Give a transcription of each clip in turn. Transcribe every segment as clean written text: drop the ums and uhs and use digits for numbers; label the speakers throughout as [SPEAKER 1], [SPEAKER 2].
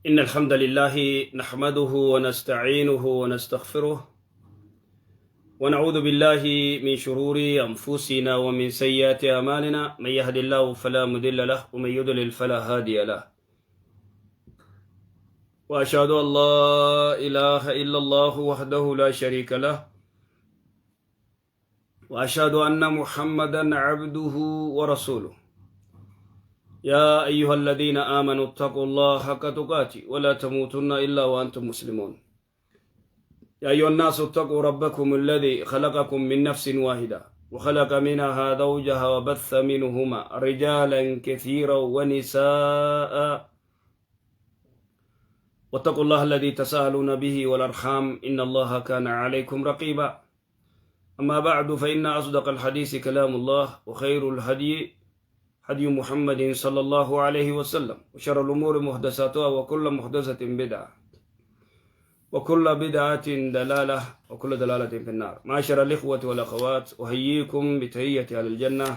[SPEAKER 1] إن الحمد لله نحمده ونستعينه ونستغفره ونعوذ بالله من شرور أنفسنا ومن سيئات أعمالنا. من يهد الله فلا مضل له ومن يضلل فلا هادي له، وأشهد أن لا إله إلا الله وحده لا شريك له، وأشهد أن محمدا عبده ورسوله. يا أيها الذين آمنوا اتقوا الله حق تقاته ولا تموتن إلا وأنتم مسلمون. يا أيها الناس اتقوا ربكم الذي خلقكم من نفس واحدة وخلق منها زوجها وبث منهما رجالا كثيرا ونساء، واتقوا الله الذي تساءلون به والأرحام إن الله كان عليكم رقيبا. أما بعد، فإن أصدق الحديث كلام الله، وخير الهدي هدي محمد صلى الله عليه وسلم، وشر الأمور محدثاتها، وكل محدثة بدعة، وكل بدعة دلالة، وكل دلالة في النار. معاشر الإخوة والأخوات، أحييكم بتحية أهل الجنة،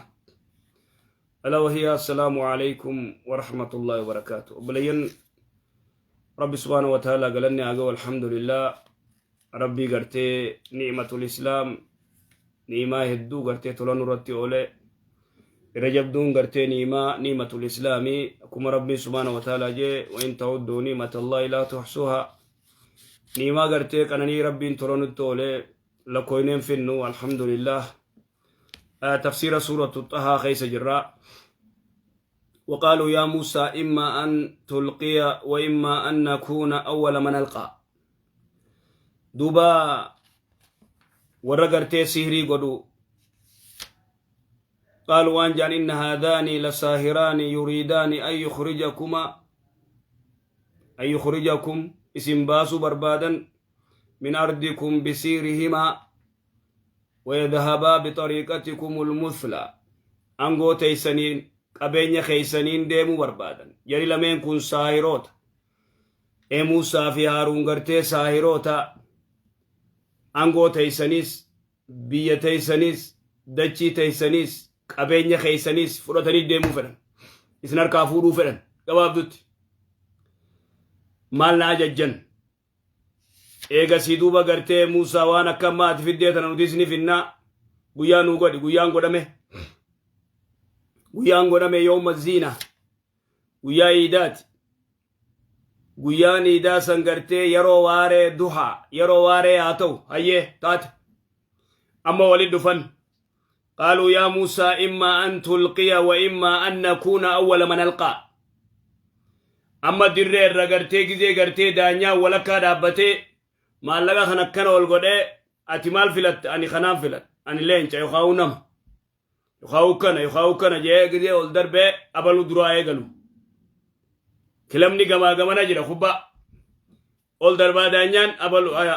[SPEAKER 1] ألا وهي السلام عليكم ورحمة الله وبركاته. Obboleeyyan، Rabbi سبحانه وتعالى galanni haa ga'u. الحمد لله، Rabbii gartee نعمة الإسلام, ni'imaa hedduu gartee tola nurratti oole, irra jabduun gartee ni'imaa نعمة الإسلام. Akkuma Rabbiin سبحانه وتعالى jee: وإن تعدوا نعمة الله لا تحصوها. Ni'imaa gartee qananii Rabbiin tola nutti oole lakkooyneen finnu. الحمد لله. Tafsiira Suuratu Xahaa keessa jirra. وقالوا يا موسى إما أن تلقي وإما أن نكون أول من ألقى. Duuba warra gartee sihrii godhu قالوا waan jaan: إن هذان لساحران يريدان أن يخرجكما أن يخرجكم, isin baasuu barbaadan, من أرضكم بسحرهما ويذهبا بطريقتكم المثلى. Angoo teeysaniin, qabeenya keeysaniin deemuu barbaadan. Jari lameen kun saahiroota. Ee Muusaa fi Haaruun gartee saahiroota, angoo teeysaniis, biyya teeysaniis, dachii teeysaniis, qabeenya keeysaniis fudhatanii deemuu fedhan, isin harkaa fuudhuu fedhan. Gabaabdutti maal na ajajjan? Eegasii duuba gartee Muusaa waan akka ammaa ati fiddee tana nuti isini finnaa, guyyaa nuu godhi. Guyyaan godhame, guyyaan godhame. يوم الزينة, guyyaa iidaati. Guyyaan iidaa san gartee yeroo waaree duhaa, yeroo waaree haa ta'u. Hayyee, taate. Amma walin dhufan. قالوا يا موسى إما أن تلقي وإما أن نكون أول من ألقى. Amma dirree irra gartee gizee gartee daanyaa walakkaa dhaabbatee maallaqa kan akkana ol godhee, ati maal filatte? Ani kanaan filadha, ani leenca yookaan nama yookaan kana yookaan kana jee gizee ol darbee abaluu duraa eegalu. Kilabni gamaa gamana jira, kubbaa ol darbaa, daanyaan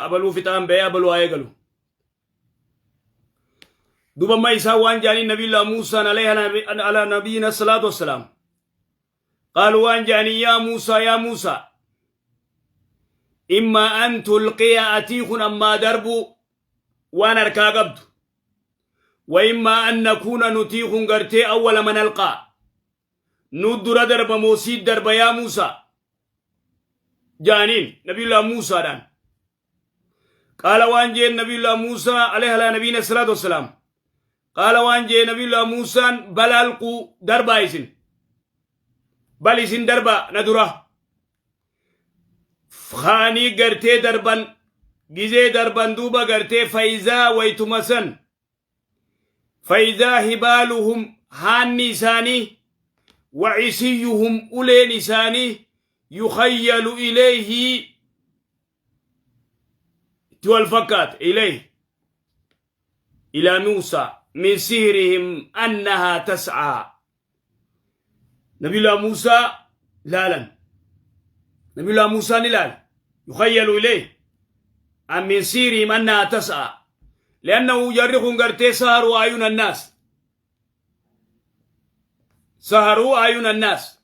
[SPEAKER 1] abaluu fixaan ba'ee abaluu haa eegalu. Duuba amma isaan waan jaaniin, Nabiyullah Muusaan على نبينا الصلاة والسلام, قالوا waan jaanii: يا موسى، يا موسى، إما أن تلقي, atii kun ammaa darbu waan harkaa qabdu, وإما أن نكون, nutii kun gartee, أول من ألقى, nu dura darba moosii darba يا موسى jaaniin Nabiyullah Muusaadhaan. قال waan jeen Nabiyullah Muusaa عليه على نبينا الصلاة والسلام, قال waan jee Nabiyullah Muusaan: بل ألقوا, darbaa isin, بل isin darba na dura. Kaanii gartee darban. Gizee darban duuba gartee فإذا, waytuma san, فإذا حبالهم, haanni isaanii, وعصيهم, uleen isaanii, يخيل إليه, itti wal fakkaate, إليه, إلى موسى, من سحرهم أنها تسعى. Nabiyullah Muusaa laalan, Nabiyullah Muusaa ni laal. يخيل إليه أن من سحرهم أنها تسعى، لأنه jarri kun gartee سحروا أعين الناس، سحروا أعين الناس.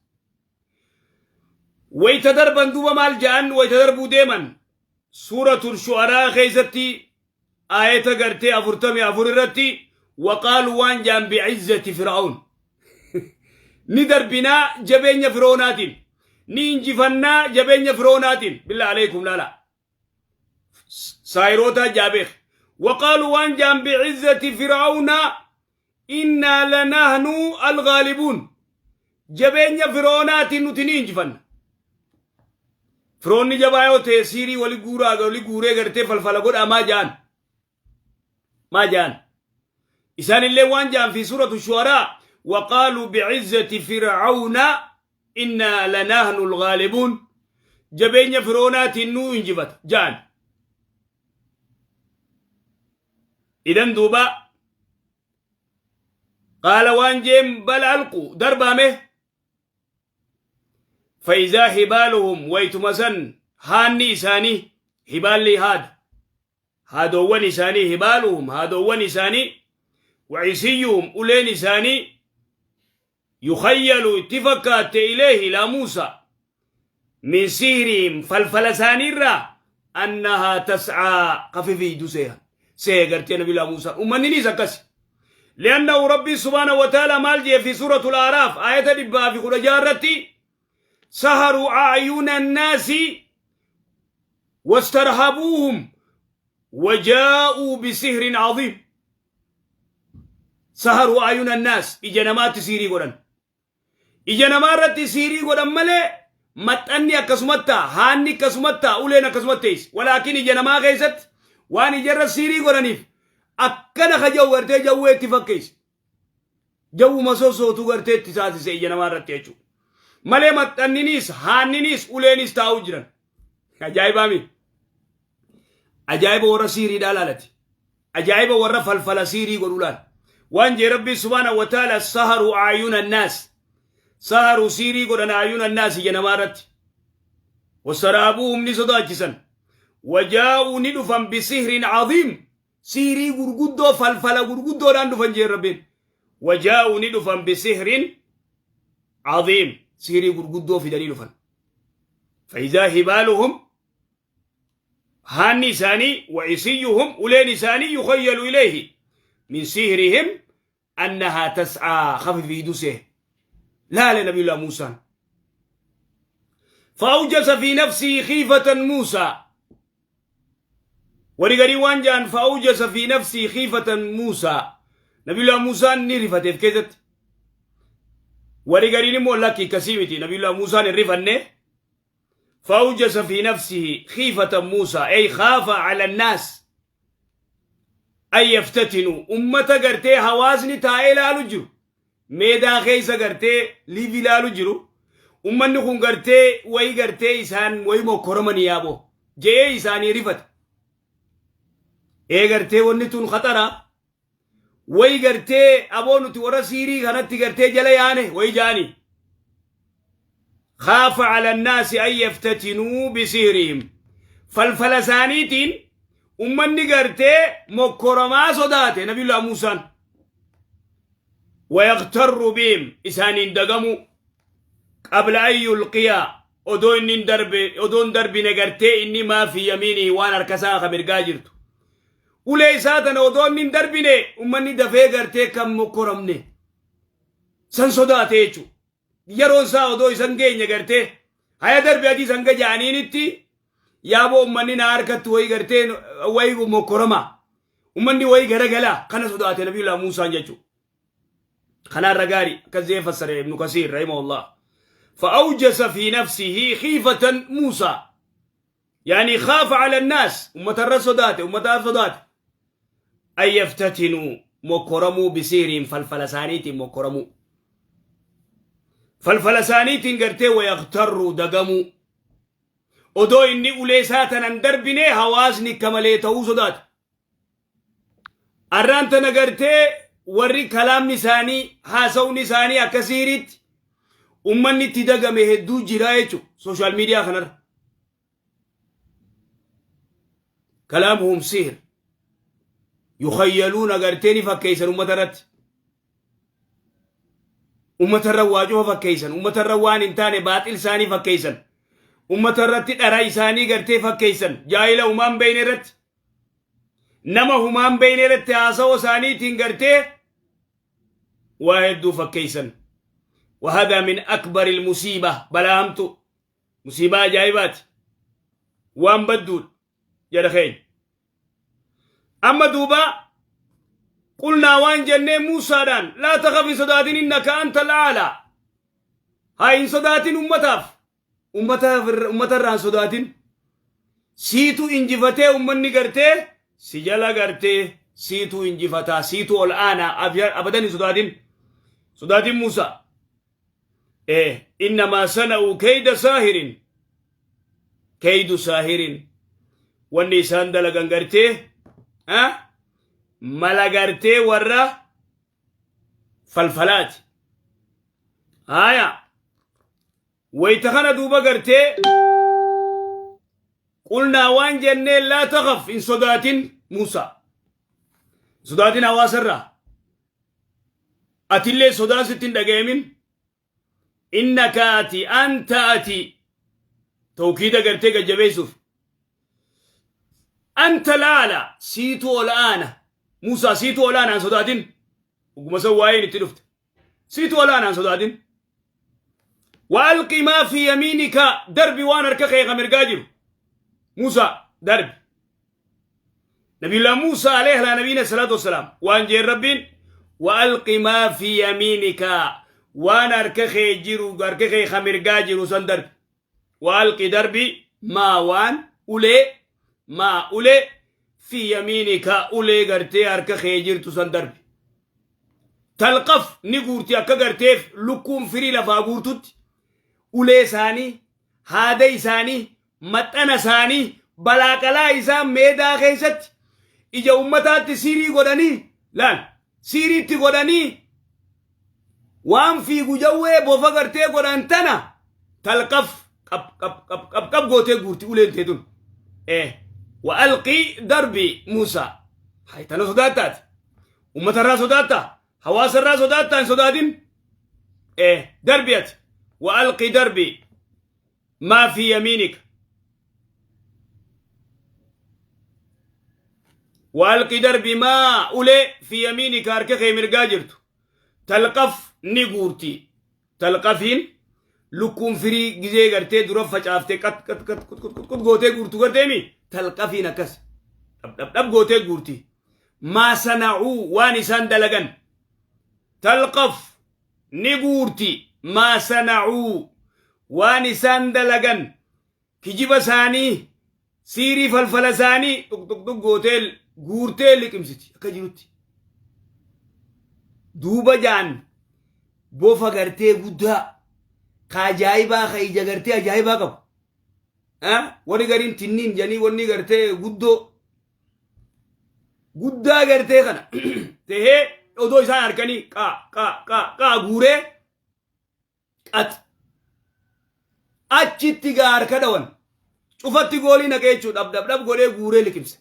[SPEAKER 1] Wayta darban duuba maal ja'an? Wayta darbuu deeman, Suuratul Shu'araa keeysatti aayata gartee 44 irratti: وقالوا waan ja'an: بعزة فرعون, ni darbinaa jabeenya Fir'oonatiin. Ni injifannaa jabeenya Firoonaatiin. Billaa aleekum laala. Saayiroota jaabeek. Waqaaluu waan jaan bi'izzati Fir'aawna innaa lanahnu alghaalibuun. Jabeenya Firoonaatiin nuti ni injifanna. Firoonni jabaa yoo ta'e siirii wali guuraa wali guuree gartee falfala godhaa maa jaan? Maa jaan? Isaanillee waan jaan fi suuratu shu'araa waqaaluu bi'izzati Fir'aawna innaa lanahnu alghaalibuun. Jabeenya Firoonaatiin nuu injifata jaan. Idan duuba qaala waan jeen bal alqu darbaame. Fa'izaa hibaaluhum waytuma san haanni isaanii hibaalli haada haadoowwan isaanii hibaaluhum haadoowwan isaanii wacisiyuhum uleen isaanii yukhayyalu itti fakkaatte ileehi ilaa Muusaa min sihrihim falfala isaaniirraa annahaa tas'aa kafifiidu seehan sehe gartee nabiilaa Muusaa ummanninis akkasi. Li'annahu Rabbii subhaanahu wa ta'ala maal jee fi suuratul Aaraaf aayata 116 irratti saharuu a'yuna annaasi wastarhabuuhum wajaa'uu bisihrin caziim. Saharuu a'yuna annaas ija namaatti siirii godhan. Ija namaa irratti siirii godhan malee maxxanni akkasumatti ta'a, haanni akkasumatti ta'a, uleen akkasumatti teessi. Walaakin ija namaa keessatti waan ijarra siirii godhaniif akkana ka ja'u gartee jawwee itti fakkeesse. Jawwuma sossootu gartee itti taasise ija namaa irratti jechuudha. Malee maxxanniniis, haanniniis, uleenis taa'uu jiran. Ajaa'ibaami. Ajaa'iba warra siiriidhaa laalati. Ajaa'iba warra falfala siirii godhu laal. Waan jee Rabbii subhaanahu wa ta'ala saharu aayuna annaas. Saharu siirii godhan aayuna annaas ija namaa irratti. Wasaraabuhum ni sodaachisan. Wajaa'uu ni dhufan bisihrin caziim. Siirii gurguddoo falfala gurguddoodhaan dhufan jee Rabbiin. Wajaa'uu ni dhufan bisihrin caziim. Siirii gurguddoo fidanii dhufan. Fa'izaa hibaaluhum haanni isaanii wa'isiyyuhum uleen isaanii yukhayyalu ilayhi min sihrihim annahaa tas'aa kafifiidu see laale nabiyullah Muusaan. Fa'awjasa fi nafsii khiifatan Muusaa. Wari garii waan ja'an fa'awjasa fi nafsii khiifatan Muusaa. Nabiyullah Muusaan ni rifateef keessatti. Wari gariin immoo lakki akkasii miti nabiyullah Muusaan hin rifanne. فأوجس في نفسه خيفة موسى أي خاف على الناس أن يفتتنوا أمة قرتي هوازني تاي لالو جرو ميدا خيسا قرتي ليفي لالو جرو أمني خون قرتي وي قرتي إسان وي مكرمني يابو جي إساني رفت إيه قرتي ونتون خطرة وي قرتي أبو نتي ورا سيري كانت قرتي جليانه وي جاني خاف على الناس أن يفتتنوا بسحرهم فالفل isaaniitiin ummanni gartee mokkoramaa sodaate nabiyullah Muusaan. ويغتر بهم isaaniin dagamu قبل أن يلقي odoo inni darbe odoon darbine gartee inni ما في يمينه waan harkasaa ka mirgaa jirtu ulee isaa tana odoo inni hin darbine ummanni dafee gartee kan mokkoramne san sodaate jechuudha. Yeroon isaa odoo isan geenye gartee haya darbe adii san gaja'aniinitti yaaboo ummanni na harkatti wayi gartee wayi mokkorama ummanni wayi garagalaa kana sodaate nabiyullah Muusaan jechuudha. Kanaarra gaarii akkas jee fassare Ibnu Kasiir rahimahullah. فأوجس في نفسه خيفة موسى يعني خاف على الناس أمة الرسودات أمة الرسودات أن يفتتنوا مكرموا بسيرهم فالفلسانيت مكرموا فالفلسانيت قرتي ويغتروا دقموا odoo inni ulee isaa tanan darbine hawaasni kamalee ta'uu sodaate. Arraan tana gartee warri kalaamni isaanii haasawni isaanii akka siiriitti ummanni itti dagame hedduu jira jechuudha social media kanarra. Kalaamuhum sihr yukhayyaluuna gartee ni fakkeessan ummata irratti. Ummata irra waa cufa fakkeessan ummata irra waan hin taane baaxil isaanii fakkeessan ummata irratti dhara isaanii gartee fakkeessan jaahila humaan beeyne irratti nama humaan beeyne irratti haasawa isaaniitiin gartee waa hedduu fakkeessan. وهذا من أكبر المصيبة balaa hamtu. Musiibaa ajaa'ibaati. Waan badduudha jedha keenya. Amma duuba qulnaa waan jennee Muusaadhaan laa takhaf hin sodaatin innaka anta al'aalaa. Haa hin sodaatin ummataaf. Ummata irraa hin sodaatin. Siitu injifatee ummanni gartee si jala gartee siitu injifataa siitu ol aanaa abadan hin sodaatin. Sodaatin Muusaa. Innamaa sana'uu keyda saahirin keydu saahirin wanni isaan dalagan gartee mala gartee warra falfalaati. Haya wayta kana duuba gartee qulnaa waan jennee laa takhaf hin sodaatin Muusaa. Sodaatin hawaasarraa. Atillee sodaan sitti hin dhagayamin. Innaka ati anta ati tawkiida gartee gajjabeessuuf. Anta laala siitu ol aana. Muusaa siitu ol aana hin sodaatin. Uguma san waa'een itti dhufte. Siitu ol aana hin sodaatin. Waalqi maa fi yamiinika darbi waan harka kee ka mirgaa jiru. Muusaa darbi. Nabiyullah Muusaa alayhi ala nabiyina salaatu wassalaam waan jeen Rabbiin waalqi maa fi yamiinika waan harka kee jiru harka kee ka mirgaa jiru san darbi. Waalqi darbi maa waan ulee maa ulee fi yamiinika ulee gartee harka kee jirtu san darbi. Talqaf ni guurti akka garteef lukkuun firii lafaa guurtutti ulee isaanii haada isaanii maxxana isaanii balaaqalaa isaan meedaa keessatti ija ummataatti siirii godhanii laal siiriitti godhanii waan fiigu jawwee bofa gartee godhan tana talqaf qab qab qab qab qab gootee guurti uleen tee tun wa alqii darbii Muusaa hay tana sodaattaati ummata irraa sodaatta hawaasa irraa sodaattaa hin sodaatin darbi ati wa alqii darbii maa fi yamiinika waalqi darbi maa ulee fi yamiinika harka kee mirgaa jirtu talqaf ni guurti talqafiin lukkuun firii gizee gartee dura facaaftee qat qat qat qut qut qut qut gootee guurtu garteemi talqafiin akkas dhab dhab dhab gootee guurti maa sana'uu waan isaan dalagan talqaf ni guurti maa sana'uu waan isaan dalagan kijiba isaanii siirii falfala isaanii tuq tuq tuq gootee guurtee liqimsiti akka jirutti. Duuba jaan bofa gartee guddaa ka ajaa'ibaa ka ija gartee ajaa'ibaa qabu. Warri gariin tinniin jedhanii wanni gartee guddoo guddaa gartee kana tahee odoo isaan harkanii qaa qaa qaa qaa guuree qax achitti gaa harka dhawan cufatti goolii naqee jechuudha dhab dhab dhab godhee guuree liqimse.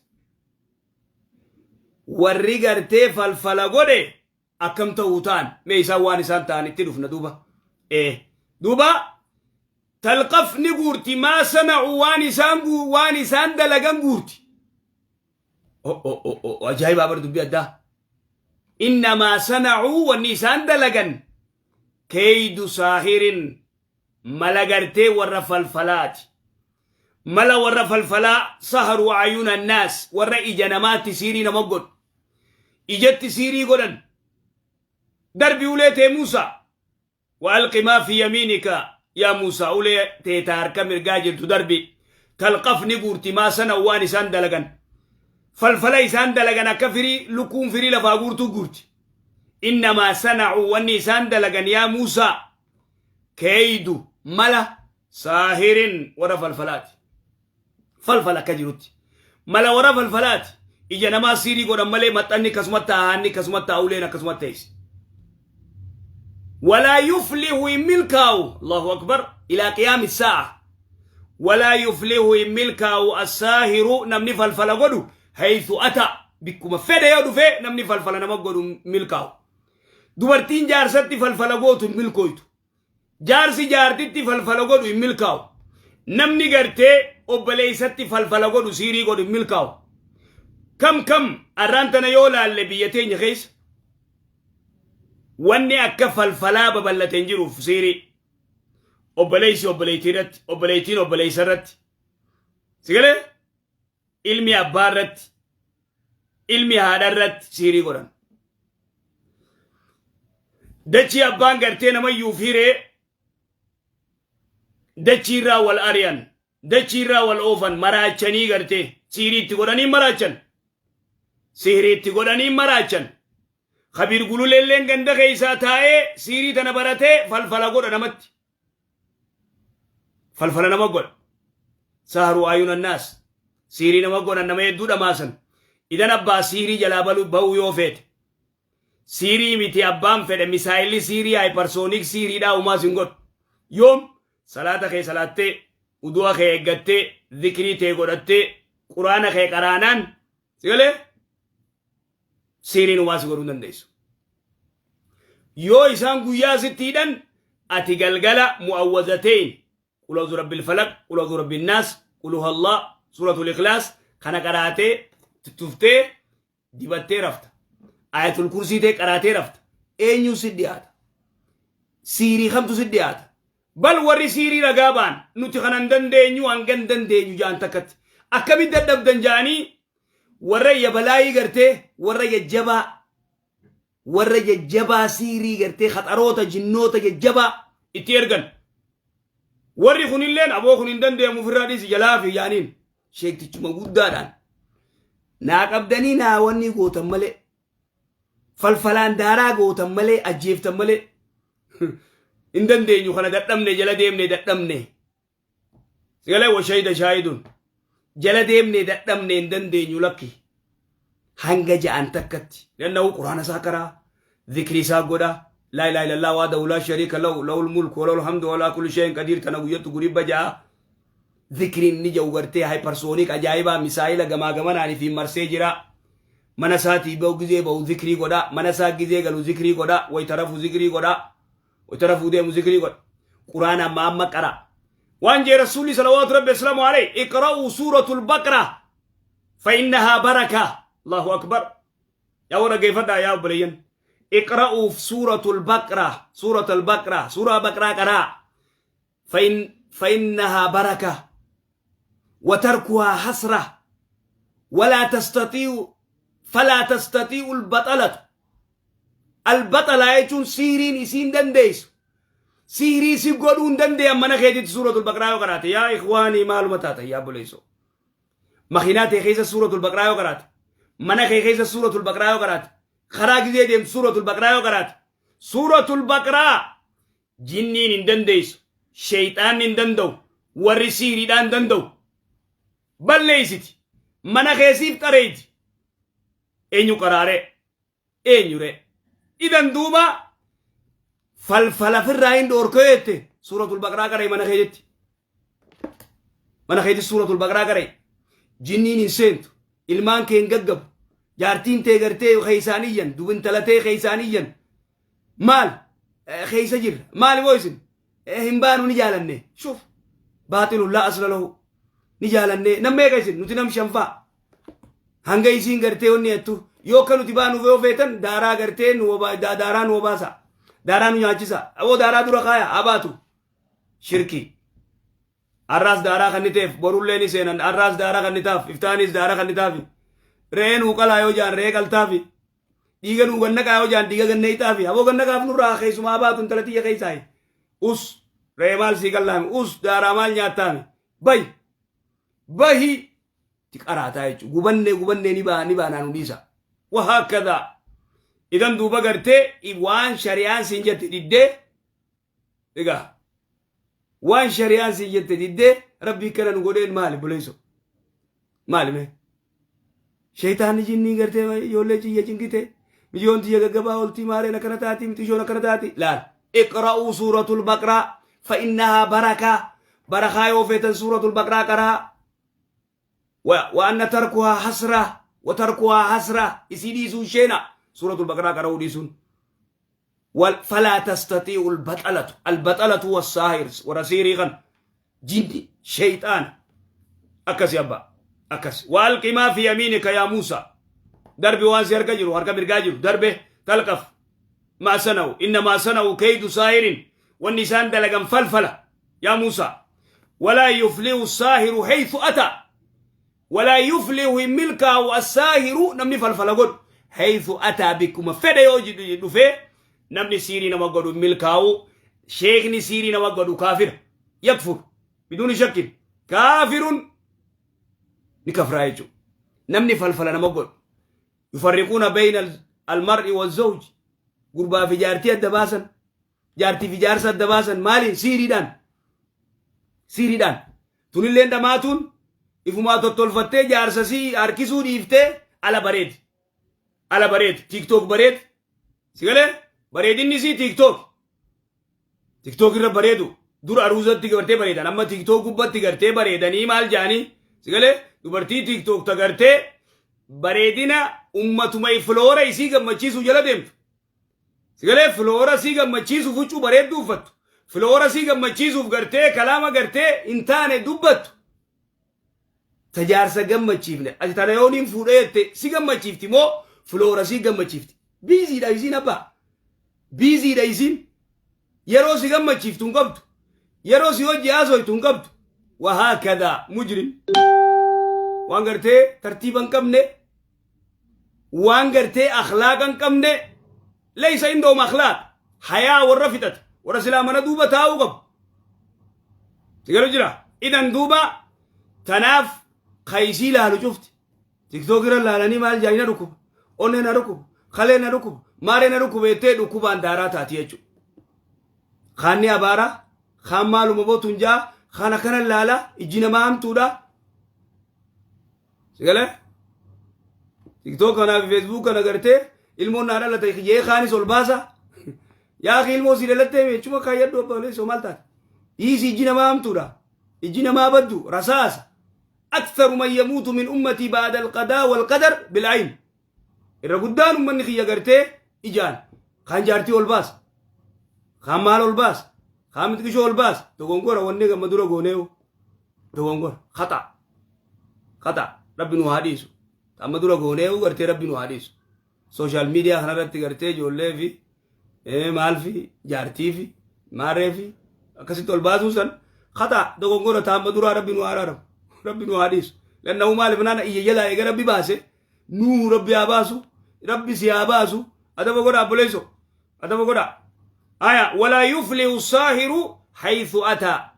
[SPEAKER 1] Warri gartee falfala godhe akkam ta'uu ta'an mee isaan waan isaan ta'an itti dhufna duuba. Duuba talqaf ni guurti maa sana'u waan isaan waan isaan dalagan guurti. Ajaa'ibaa bar dubbii addaa. Innamaa sana'uu wanni isaan dalagan keeydu saahirin mala gartee warra falfalaati. Mala warra falfalaa saharu ayuuna naas warra ija namaatti siirii nama godhu. Ijatti siirii godhan. Darbi ulee tee Muusaa. Wa alqi maa fi yamiinika yaa Muusaa ulee tee ta harka mirgaa jirtu darbi. Talqaf ni guurti maa sana waan isaan dalagan. Falfala isaan dalagan akka firii lukkuun firii lafaa guurtuu guurti. Innamaa sana'u wanni isaan dalagan yaa Muusaa keeydu mala saahirin warra falfalaati. Falfala akka jirutti. Mala warra falfalaati. Ija namaa siirii godhan malee maxxanni akkasumatti ta'a, haanni akkasumatti ta'a, uleen akkasumatti teessi. Walaa yuflihu hin milkaa'u. Allahu akbar. Ilaa qiyaami saa'a. Walaa yuflihu hin milkaa'u assaahiru namni falfala godhu haythu ata. Bikkuma fedhe yoo dhufe namni falfala nama godhu hin milkaa'u. Dubartiin jaarsatti falfala gootu hin milkooytu. Jaarsi jaartitti falfala godhu hin milkaa'u. Namni gartee obboleessatti falfala godhu siirii godhu hin milkaa'u. Kam kam arraan tana yoo laalle biyya teenya keessa wanni akka falfalaa babal'ate hin jiruuf siirii. Obboleessi obboleettii irratti, obboleettiin obboleessa irratti. Sigalee ilmi abbaa irratti, ilmi haadha irratti siirii godhan. Dachii abbaan gartee namayyuuf hiree dachii irraa wal ari'an, dachii irraa wal oofan, maraachanii gartee siirii itti godhanii maraachan. Sihirii itti godhanii maraachan. Kabiir Gululeelleen ganda keessaa taa'ee siirii tana baratee falfala godha namatti. Falfala nama godha. Saharuu ayuun annaas. Siirii nama godhan, nama hedduu dhamaasan. Idan abbaa siirii jalaa balu ba'uu yoo feete. Siirii miti, abbaan fedhe misaayilli siirii hypersonic siiriidhaa umaas hin godhu. Yoom salaata kee salaattee, udu'a kee eeggattee, zikrii tee godhattee, quraana kee qaraanaan, sigalee siiriin umaa si godhuu hin dandeessu. Yoo isaan guyyaa sitti hidhan, ati galgala mu'awwazateyn, qul a'udhu rabbil falaq, qul a'udhu rabbin naas, qul huwallah, suuratul ikhlaas kana qaraatee tuttuftee dibattee rafta. Ayatul kursii tee qaraatee rafta. Eenyuun si dhiyaata? Siirii kamtu si dhiyaata? Bal warri siirii ragaa ba'an nuti kana hin dandeenyu, hanga hin dandeenyu ja'an takkatti. Akkamitti dadhabdan ja'anii warra yabalaayii gartee warra jajjabaa siirii gartee khaxaroota jinnoota jajjabaa itti ergan. Warri kunilleen aboo kun hin dandeenyu, ofirraa dhiisi jalaa fi jaaniin sheektichuma guddaadhaan. Naa qabdanii naa wanni gootan malee, falfalaan daaraa gootan malee, ajjeeftan malee hin dandeenyu, kana dadhabne, jala deemne dadhabne. Sigalee washayida shaahidun jala deemne dadhabne, hin dandeenyu, lakki hanga ja'an takkatti. Lannahu quraana isaa karaa zikrii isaa godha, laa ilaaha illallah wahdahu laa shariika lahu, lahul mulku wa lahul hamdu wa ala kulli shay'in qadiir tana guyyattu guribba ja'a. Zikriin ni ja'u gartee hypersonic ajaa'ibaa misaayila gamaa gamanaan fi marsee jira. Mana isaatii bahu gizee bahu zikrii godha, mana isaa gizee galu zikrii godha, wayita rafu zikrii godha, wayita rafuu deemu zikrii godha, quraana amma amma qara. Waan jee Rasuulli salawaatu rabbi asalaamu alayhi: iqra'uu suuratul baqra fa innahaa baraka. Allahu akbar! Yaa warra geeffadhaa, yaa obboleeyyan, iqra'uu suuratul baqra, suuratul baqra, suuraa baqraa qaraa, فإنها بركة وتركها حسرة، ولا تستطيع فلا تستطيع البطلة. البطلة jechuun siiriin isiin dandeessu, siirii si godhuu hin dandeeyan mana keetitti suuratul baqraa yoo qaraate. Yaa ikhwaanii, maaluma taata? Yaa obboleessoo, makiinaa tee keessa suuratul baqraa yoo qaraate, mana kee keessa suuratul baqraa yoo qaraate, karaa gizee deemtu suuratul baqraa yoo qaraate, suuratul baqraa jinniin hin dandeessu, sheeyxaanni hin danda'u, warri siiriidhaan danda'u. Balleessiti, mana keessiif xareeyti. Eenyu qaraaree? Eenyure? Idan duuba falfala firraa hin dhoorkoo jette, suuratul baqraa qaree mana keetti. Mana keetti suuratul baqraa qaree. Jinniin hin seentu, ilmaan kee hin gaggabu, jaartiin tee gartee keeysaan iyyan, dubintalatee keeysaan iyyan. Maal keeysa jirra? Maali moo isin hin baanu? Ni jaalanne. Shuf, baaxilun laa asla lahu. Ni jaalanne. Nam meeqa isin? Nuti nam shanfaa. Hanga isiin gartee wanni jettu yoo akka nuti baanuuf yoo feetan daaraa gartee nu daaraa nu obaasa, daaraa nu nyaachisa. Aboo, daaraa dura kaaya haa baatu. Shirkii. Har'aas daaraa kan ni ta'eef, borullee ni seenan. Har'aas daaraa kan ni taaf, iftaanis daaraa kan ni taafi. Re'ee nuu qalaa yoo jaan re'ee qaltaafi. Dhiiga nuu gannaqaa yoo jaan dhiiga ganneeyxaafi. Aboo, gannaqaaf nurraa, keessumaa baatu intala tiyya keessaayi. Us, re'ee maal sii qallaami? Us, daaraa maal nyaattaami? Bahi, bahi ti qaraataa jechuudha. Gubannee gubannee ni baa ni baanaa nu dhiisa. Wahaakkadaa. Idan duuba gartee waan shari'aan siin jette diddee, egaa waan shari'aan siin jette diddee rabbii kana nu godheen maali buleessu? Maali mee? Sheeytaanni jinnii gartee ijoollee ciyya cinqite, mijoon tiyya gaggabaa oltii, maareen akkana taati, mixishoon akkana taati. Laal, iqra'uu suuratul baqraa fa innahaa barakaa. Barakaa yoo feetan suuratul baqraa qaraa. Wa anna tarkuhaa hasra, wa tarkuhaa hasra, isii dhiisuun sheena, suuratul baqraa qara'uu dhiisuun. فلا تستطيع البطلة، البطلة والساهر ورسيري غن جني شيطان. أكس يا أبا أكس. وألق ما في يمينك يا موسى، دربي وان سيرك جرو هركا مرقا دربه، تلقف ما صنعوا، إنما صنعوا كيد ساحر، والنسان دلقا فلفلة. Yaa Muusaa, walaa yuflihu saahiru haythu ataa. Walaa yuflihu hin milkaa'u assaahiru namni falfala godhu haythu ataa bikkuma fedhe yoo dhufee namni siirii nama godhu hin milkaa'u. Sheekni siirii nama godhu kaafira, yakfur biduuni shakkin, kaafirun ni kafraa jechuudha. Namni falfala nama godhu yufarriquuna bayna almar'i wazawji, gurbaa fi jaartii adda baasan, jaartii fi jaarsa adda baasan. Maaliin? Siiriidhaan. Siiriidhaan tunilleen dhamaatuun ifumaa tottolfattee jaarsa sii harkisuu dhiiftee ala bareedi, ala bareedi, TikTok bareedi. Si galee? Bareedinni sii TikTok, TikTok irra bareedu. Dur aruuzatti gartee bareedan, amma TikTok gubbatti gartee bareedanii maal jaanii. Si galee? Dubartii TikTok ta gartee bareedina ummatuma follower isii gammachiisuu jala deemtu. Si galee? Follower isii gammachiisuuf huccuu bareedduu uffattu, follower isii gammachiisuuf gartee kalaama gartee hin taane dubbattu, tajaarsa gammachiifne. Ati tana yooniin fuudhee jette si gammachiifti moo follower isii gammachiifti? Busy dha isiin abbaa, busy dha isiin. Yeroo si gammachiiftu hin qabdu, yeroo si hojii haasoytu hin qabdu. Wahaakadha mujrim, waan gartee tartiiba hin qabne, waan gartee akhlaaqa hin qabne. Laysa indahum akhlaaq, hayaa warra fixate, warra silaa mana duuba taa'uu qabu. Si galu jira? Idan duuba tanaaf kaysii laalu cufti TikTok irra laalanii maal jaayina, dhukkuba onnee na dhukkuba, kalee na dhukkuba, maaree na dhukkuba jettee dhukkubaan daaraa taati jechuudha. Kaanni abaara, kaan maaluma bootuun jaa, kaan akkana laala, ijji namaa hamtuudha. Si galee? TikTok kanaa fi Facebook kana gartee ilmoon naa dhalate jee kaanis ol baasa. Yaa akhi, ilmoo si dhalattee jechuudha kaayyadhu abbaa leessoo maal taate? Dhiisi, ijji namaa hamtuudha. Ijji namaa baddu rasaasa. أكثر من يموت من أمتي بعد القضاء والقدر بالعين. Irra guddaan ummanni kiyya gartee ijaan kaan jaartii ol baasa, kaan maal ol baasa, kaan mixqishoo ol baasa. Dogongora wanni gamma dura gooneewu dogongora, khata khata. Rabbi nu haa dhiisu. Amma dura gooneewu gartee rabbi nu haa dhiisu. Social media kanarratti gartee ijoollee fi maal fi jaartii fi maarree fi akkasitti ol baasuu san khata, dogongora. Taamma duraa rabbi nu haa araaramu, rabbi nu haa dhiisu. Lannahu maaliif naan iyya jalaa eega rabbi baase nuu rabbi haa baasu, rabbi si haa baasu. Adaba godha abboleeyso, adaba godha. Aya, walaa yuflihu saahiru haythu ataa,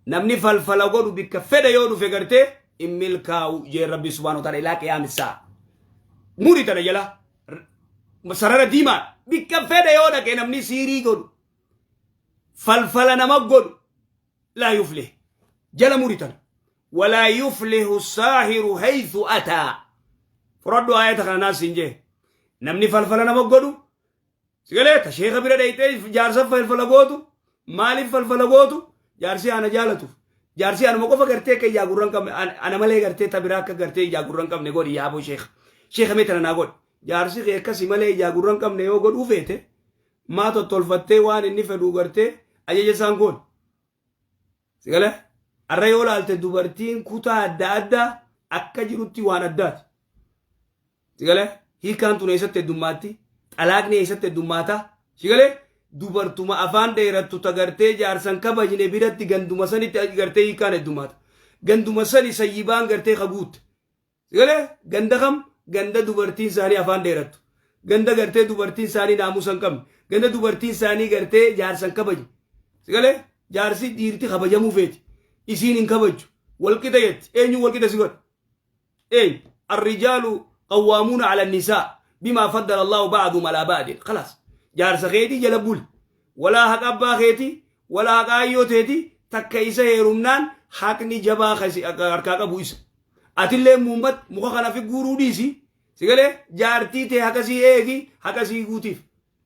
[SPEAKER 1] namni falfala godhu bikka fedha yoo dhufe gartee in milkaa'u jee rabbi subhaanahu wa ta'ala. Ilaa qiyaami saa muri tana jala sarara diimaa, bikka fedha yoo dhaqe namni siirii godhu, falfala nama godhu, laa yuflih, jala muri tana. Walaa yuflihu saahiru haythu ataa. Fudhadhu aayata kana naas hin jee. Namni falfala nama godhu, sigalee ta sheeka bira dhayxee jaarsa falfala gootu, maaliif falfala gootu? Jaarsi ana jaalatuuf, jaarsi anuma qofa gartee akka ijaa gurra hin qabne, ana malee gartee ta biraa akka gartee ijaa gurra hin qabne godhi. Yaaboo sheeka, sheeka mee tana naa godhi. Jaarsi kee akkasi malee ijaa gurra hin qabne yoo godhuu feete, maa tottolfattee waan inni fedhuu gartee ajaja isaan goone? Sigalee arra yoo laalte dubartiin kutaa adda addaa akka jirutti waan addaati. Sigalee hiikaan tun eessatti heddummaatti? Xalaaqni eessatti heddummaata? Sigalee dubartuma afaan dheerattu ta gartee jaarsan kabajne biratti ganduma sanitti gartee hiikaan heddummaata. Ganduma sani sayyibaan gartee kaguutte. Sigalee ganda kam? Ganda dubartiin isaanii afaan dheerattu. Ganda gartee dubartiin isaanii naamusa hin qabne. Ganda dubartiin isaanii gartee jaarsan kabajne. Sigalee jaarsi dhiirti kabajamuu feeti. Isiin hin kabajju. Walqixa jetti. Eenyu walqixa si godha? Eenyu? الرجال قوامون على النساء بما فضل الله بعضهم على بعض. خلاص. Jaarsa keetii jala buli. Walaa haqa abbaa keetii, walaa haqa ayyoo teetii takka isa heerumnaan haqni jabaa harkaa qabu isa. Atillee muummat muka kana fi guuruu dhiisi. Sigalee jaartii tee haqa sii eegi, haqa sii guutiif.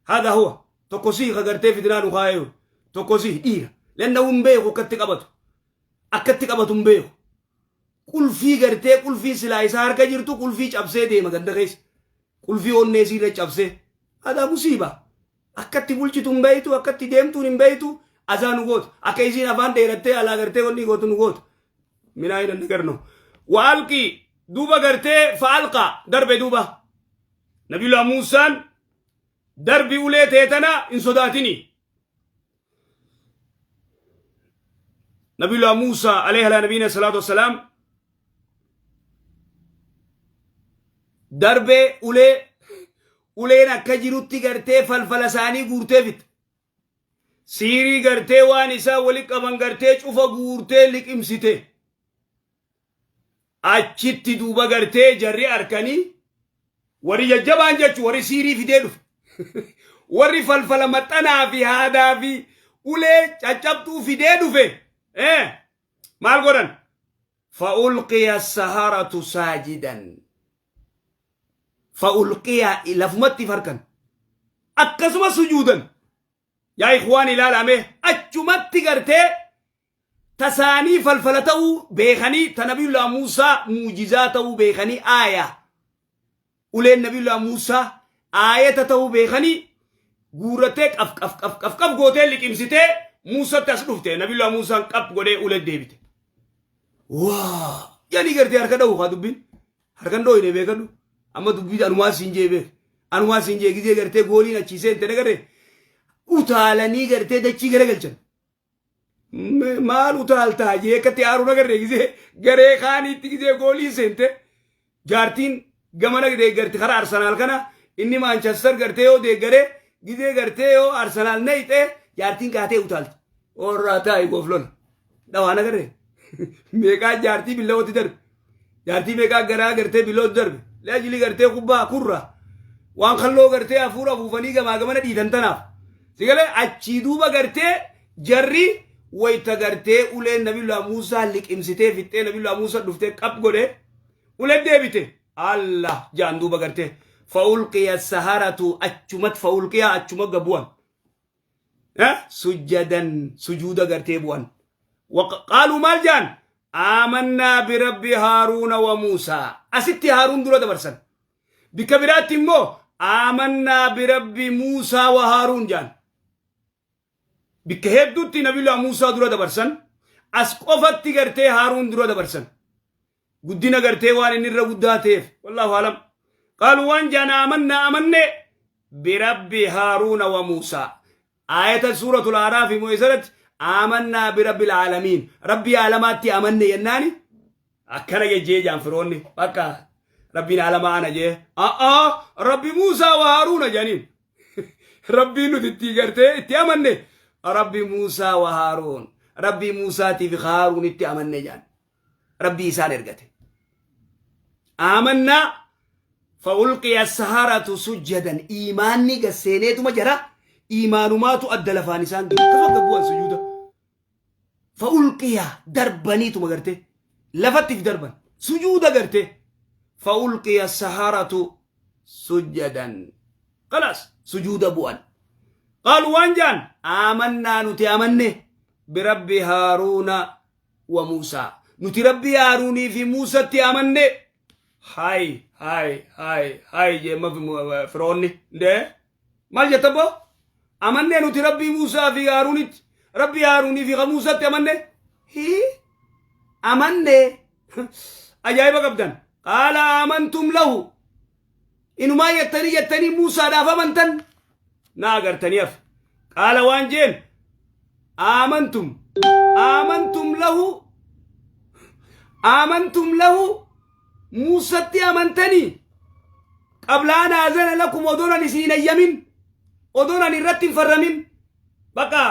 [SPEAKER 1] Haadha huwa tokko sii ka gartee fitinaa nu kaayee tokko sii dhiira. Lanna hin beeku akkatti qabatu. Akkatti qabatu hin beeku. Qulfii gartee qulfii silaa isaa harka jirtu qulfii cabsee deema ganda keessa. Qulfii onnee isiirra cabsee. Haadha musiiba. Akkatti bulchitu hin beeytu, akkatti deemtuun hin beeytu, azaa nu goota. Akka isiin afaan dheerattee alaa gartee wanni gootu nu goota. Minaa hin nagarno. Waalqi duuba gartee fa'alqa darbe duuba. Nabiyullah Muusaan darbi ulee teetana hin sodaatini. Nabiyullah Muusaa alayhi alaa nabiyina salaatu wassalaam darbee ulee uleen akka jirutti gartee falfala isaanii guurtee fitte. Siirii gartee waan isaa wali qaban gartee cufa guurtee liqimsite. Achitti duuba gartee jarri arkanii warri jajjabaan jechu warri siirii fidee dhufe. Warri falfala maxxanaa fi haadaa fi ulee caccabxuu fidee dhufe. Maal godhan? Fa'ulqiya saharatu saajidan. Fa'ulqiya lafumatti farkan. Akkasuma sujuudan. Yaa ikhwaan ilaalame achumatti gartee tasaanii falfala ta'uu beekanii ta nabiyullah Muusaa muujizaa ta'uu beekanii aaya uleen nabiyullah Muusaa aayata ta'uu beekanii guurrattee qaf qaf qaf qaf qaf gootee liqimsitee Muusatti as dhufte nabiyullah Muusaan qap godhee ulee deebite. Waa yani gartee harka dha'u haa dubbiin harkan dhooyne beekadhu amma dubbii anumaa siin jee beek anumaa siin jee gizee gartee gooliin achii seente nagarree utaalanii gartee dachii garagalchan. Maal utaaltaa jee akkatti aaruu nagarree gizee garee kaaniitti gizee gooliin seente jaartiin gamana deeggarti karaa Arsenaal kana inni Maanchestar gartee yoo deeggaree gizee gartee yoo Arsenaal nayxee jaartiin kaatee utaalti. Warraa taa'i gooflola. Dhawaa nagarree meeqaa jaartii billawatti darbe jaartii meeqaa garaa gartee billawatti darbe laajili gartee kubbaa kurra waan kalloo gartee hafuura afuufanii gamaa gamana dhiitan tanaaf sigalee achii duuba gartee Jarri wayta gartee uleen Nabiyullah Muusaa liqimsitee fixxee Nabiyullah Muusaa dhuftee qap godhe ulee deebite Allah jaan duuba gartee fa'ulqiya saharatu achumat fa'ulqiya achuma gabu'an sujjadan sujuuda gartee bu'an qaaluu maal jaan aamannaa birabbi haaruuna wa Muusaa asitti haaruun dura dabarsan bikka biraatti immoo aamannaa birabbi Muusaa wa haaruun jaan Bikka hedduutti Nabiyyullah Muusaa dura dabarsan, as qofatti gartee Haaruun dura dabarsan. Guddina gartee waan inni irra guddaa ta'eef. Wallaahu alam. Qaalu waan jaan aamannaa amanne birabbi Haaruuna wa Muusaa. Aayata suuratul Aaraaf immoo isarratti aamannaa birabbil aalamiin. Rabbii aalamaatti amanne jennaani akkana jejjee jaan firoonni bakka rabbiin aalamaa ana jee. A'aa rabbi Muusaa wa Haaruuna jedhaniin. Rabbiin nuti itti gartee itti amanne Rabbi Muusaa wa Haaruun Rabbii Muusaatii fi Haaruun itti amanne jaan Rabbii isaan ergate. Aamannaa fa'ulqiya saharatu sujjadan iimaanni gasseeneetuma jara iimaanumaatu adda lafaan isaan ga'e akkasuma gad bu'an sujuuda. Fa'ulqiya darbaniituma gartee lafatti if darban sujuuda gartee fa'ulqiya saharatu sujjadan kalaas sujuuda bu'an qaalu waan jaan aamannaa nuti amanne birabbi haaruuna wa muusaa nuti rabbi haaruunii fi muusatti amanne hay hay hay hay jeemma firoonni ndee maal jetta boo amanne nuti rabbii muusaa fi haaruunitti rabbi haaruunii fi ka muusatti amanne hii amanne ajaa'iba qabdan qaala aamantum lahu inumaa jettanii jettanii muusaadhaaf amantan na agartanii hafe qaala waan jeen aamantum aamantum lahu aamantum lahu muusatti amantanii qabla an aazana lakum odoon ani isin hin ayyamin odoon ani irratti hin farramin Bakka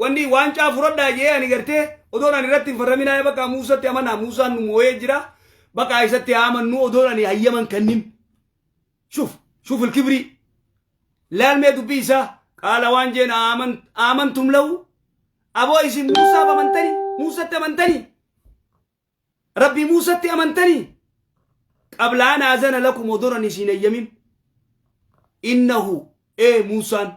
[SPEAKER 1] wanni waancaa fudhadhaa jee ani gartee odoon ani irratti hin farramin haa bakka Muusatti amanaa Muusaan nu moo'ee jira bakka isatti haa amannu odoon ani hayyaman kannin. Shuf shuf ilkibrii laalmee dubbii isaa qaala waan jeen aamantum lahu aboo isin Muusaaf amantanii Muusatti amantanii Rabbi Muusatti amantanii qabla an aazana lakum odoon ani isin hayyamin innahu ee Muusaan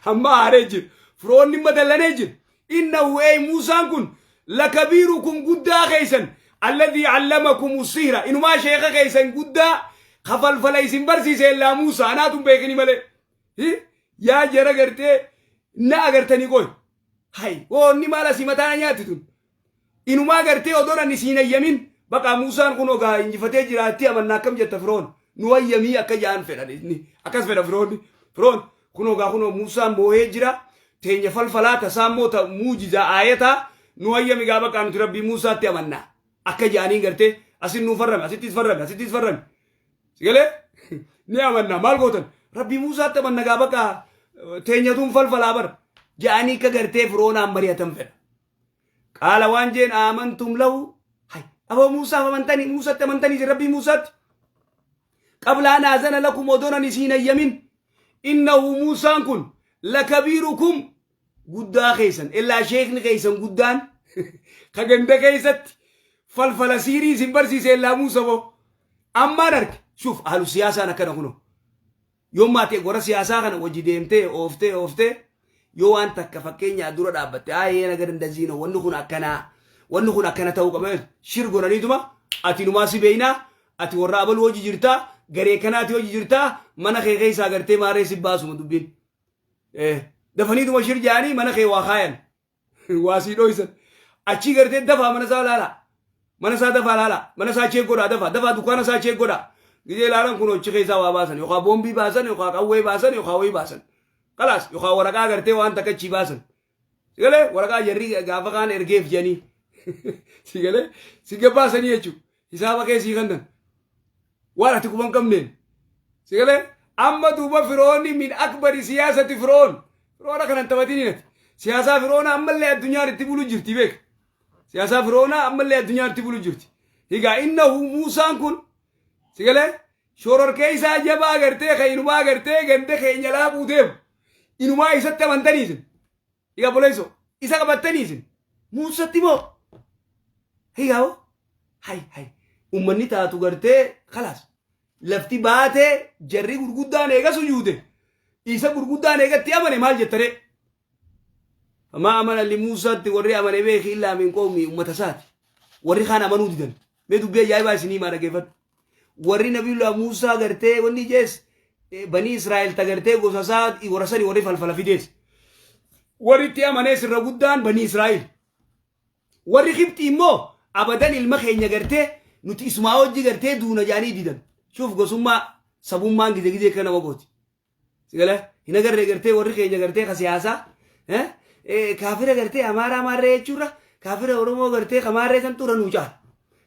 [SPEAKER 1] hamma aaree jira firoonni madallanee jira innahu ee Muusaan kun lakabiirukum guddaa keessan alladhii allamakum sihra inumaa sheeka keessan guddaa kafalfala isin barsiise illaa Muusaa anaatu hin beekini malee yaa jara gartee na agartanii qoy hay woonni maal asii mataa na nyaatti tun Inumaa gartee odoon ani siin hayyamin baqa Muusaan kun ogaa injifatee jiraatti amanna akkam jetta firoon nu hayyamii akka ja'an fedhan inni akkas fedha firoonni firoon kun ogaa kunoo Muusaan moohee jira teenya falfalaa tasaa immoo ta muujizaa aayataa Nu hayyami gaa bakka nuti Rabbii Muusaatti amannaa. Akka jaaniin gartee asin nuu farrame, asittis farrame, asittis farrame. Sigalee ni amanna. Maal gootan? Rabbii Muusaatti amanna gaa bakka teenyatuun falfalaa bar. Ja'anii akka gartee Firoonaan mari'atan fedha. Qaala waan jeen aamantum lahu. Hay, aboo Muusaaf amantanii, Muusatti amantanii isin Rabbii Muusaatti. Qabla an aazana lakum, odoon ani isin hayyamin. Innahu Muusaan kun lakabiirukum, guddaa keessan. Illaa sheekni keessan guddaan ka ganda keessatti falfala siirii isin barsiise illaa Muusa boo. Ammaan arge. Shuuf, ahlu siyaasaan akkana kunoo. Yoo maatee warra siyaasaa kana wajji deemtee ooftee ooftee, yoo waan takka fakkeenyaa dura dhaabbatte, aayee naga dandaziino, wanni kun akkanaa, wanni kun akkana ta'uu qaba, shir godhaniituma ati numaa si beeynaa, ati warra abaluu hojii jirtaa, garee kanaati hojii jirtaa, mana kee keessaa gartee maarree si baasuma dubbiin. Dafaniituma shir jaanii mana kee waa kaayan, waa sii dhoysan. Achii gartee dafaa mana isaa laala, mana isaa dafaa laala, mana isaa check godhaa, dafaa dafaa dukkaana isaa check godhaa. Gizee laalan kun hojii keessaa waa baasan, yookaan boombii baasan, yookaan qawwee baasan, yookaan wayii baasan, kalaas, yookaan waraqaa gartee waan takka achii baasan. Sigalee waraqaa jarri gaafa kaan ergeef jedhanii sigalee si gabbaasanii jechuudha. Hisaaba kee sii kennan waan ati quban qabneen. Sigalee amma duuba Firoonni min akbari siyaasati Firoon, Firoona kanan taphatiniin ati siyaasaa Firoona ammallee addunyaan itti bulu jirti beek. Siyaasaa Firoona ammallee addunyaan itti bulu jirti. Higaa innahu Muusaan kun sigalee shororkee isaa jabaa gartee kan inumaa gartee ganda keenya laaquu deemu, inumaa isatti amantanii isin. Higaa boleeso isa qabattanii isin Muusatti moo? Higaa hoo, hay hay, ummanni taatu gartee kalaas lafti baatee jarri gurguddaan eega sujuude, isa gurguddaan eegatti amane, maal jettaree? Famaa amana li Muusaatti warri amane beeki illaa min qawmi, ummata isaati. Warri kaan amanuu didan. Mee dubbii ajaa'ibaa isinii himaa, dhaggeeffadhu. Warri Nabiyullah Muusaa gartee wanni jees banii Israa'el ta gartee gosa isaa warra sani warri falfala fidees. Warri itti amanees irra guddaan banii Israa'el. Warri Kibxii immoo abadan ilma keenya gartee nuti isumaa hojii gartee duuna jaanii didan. Shuuf, gosummaa sabummaan gizee gizee akka nama gooti. Sigala hin agarree gartee warri keenya gartee ka siyaasaa kaafira gartee Amaaraa maarree jechuurra kaafira Oromoo gartee kamaarree santu irra nuu caala.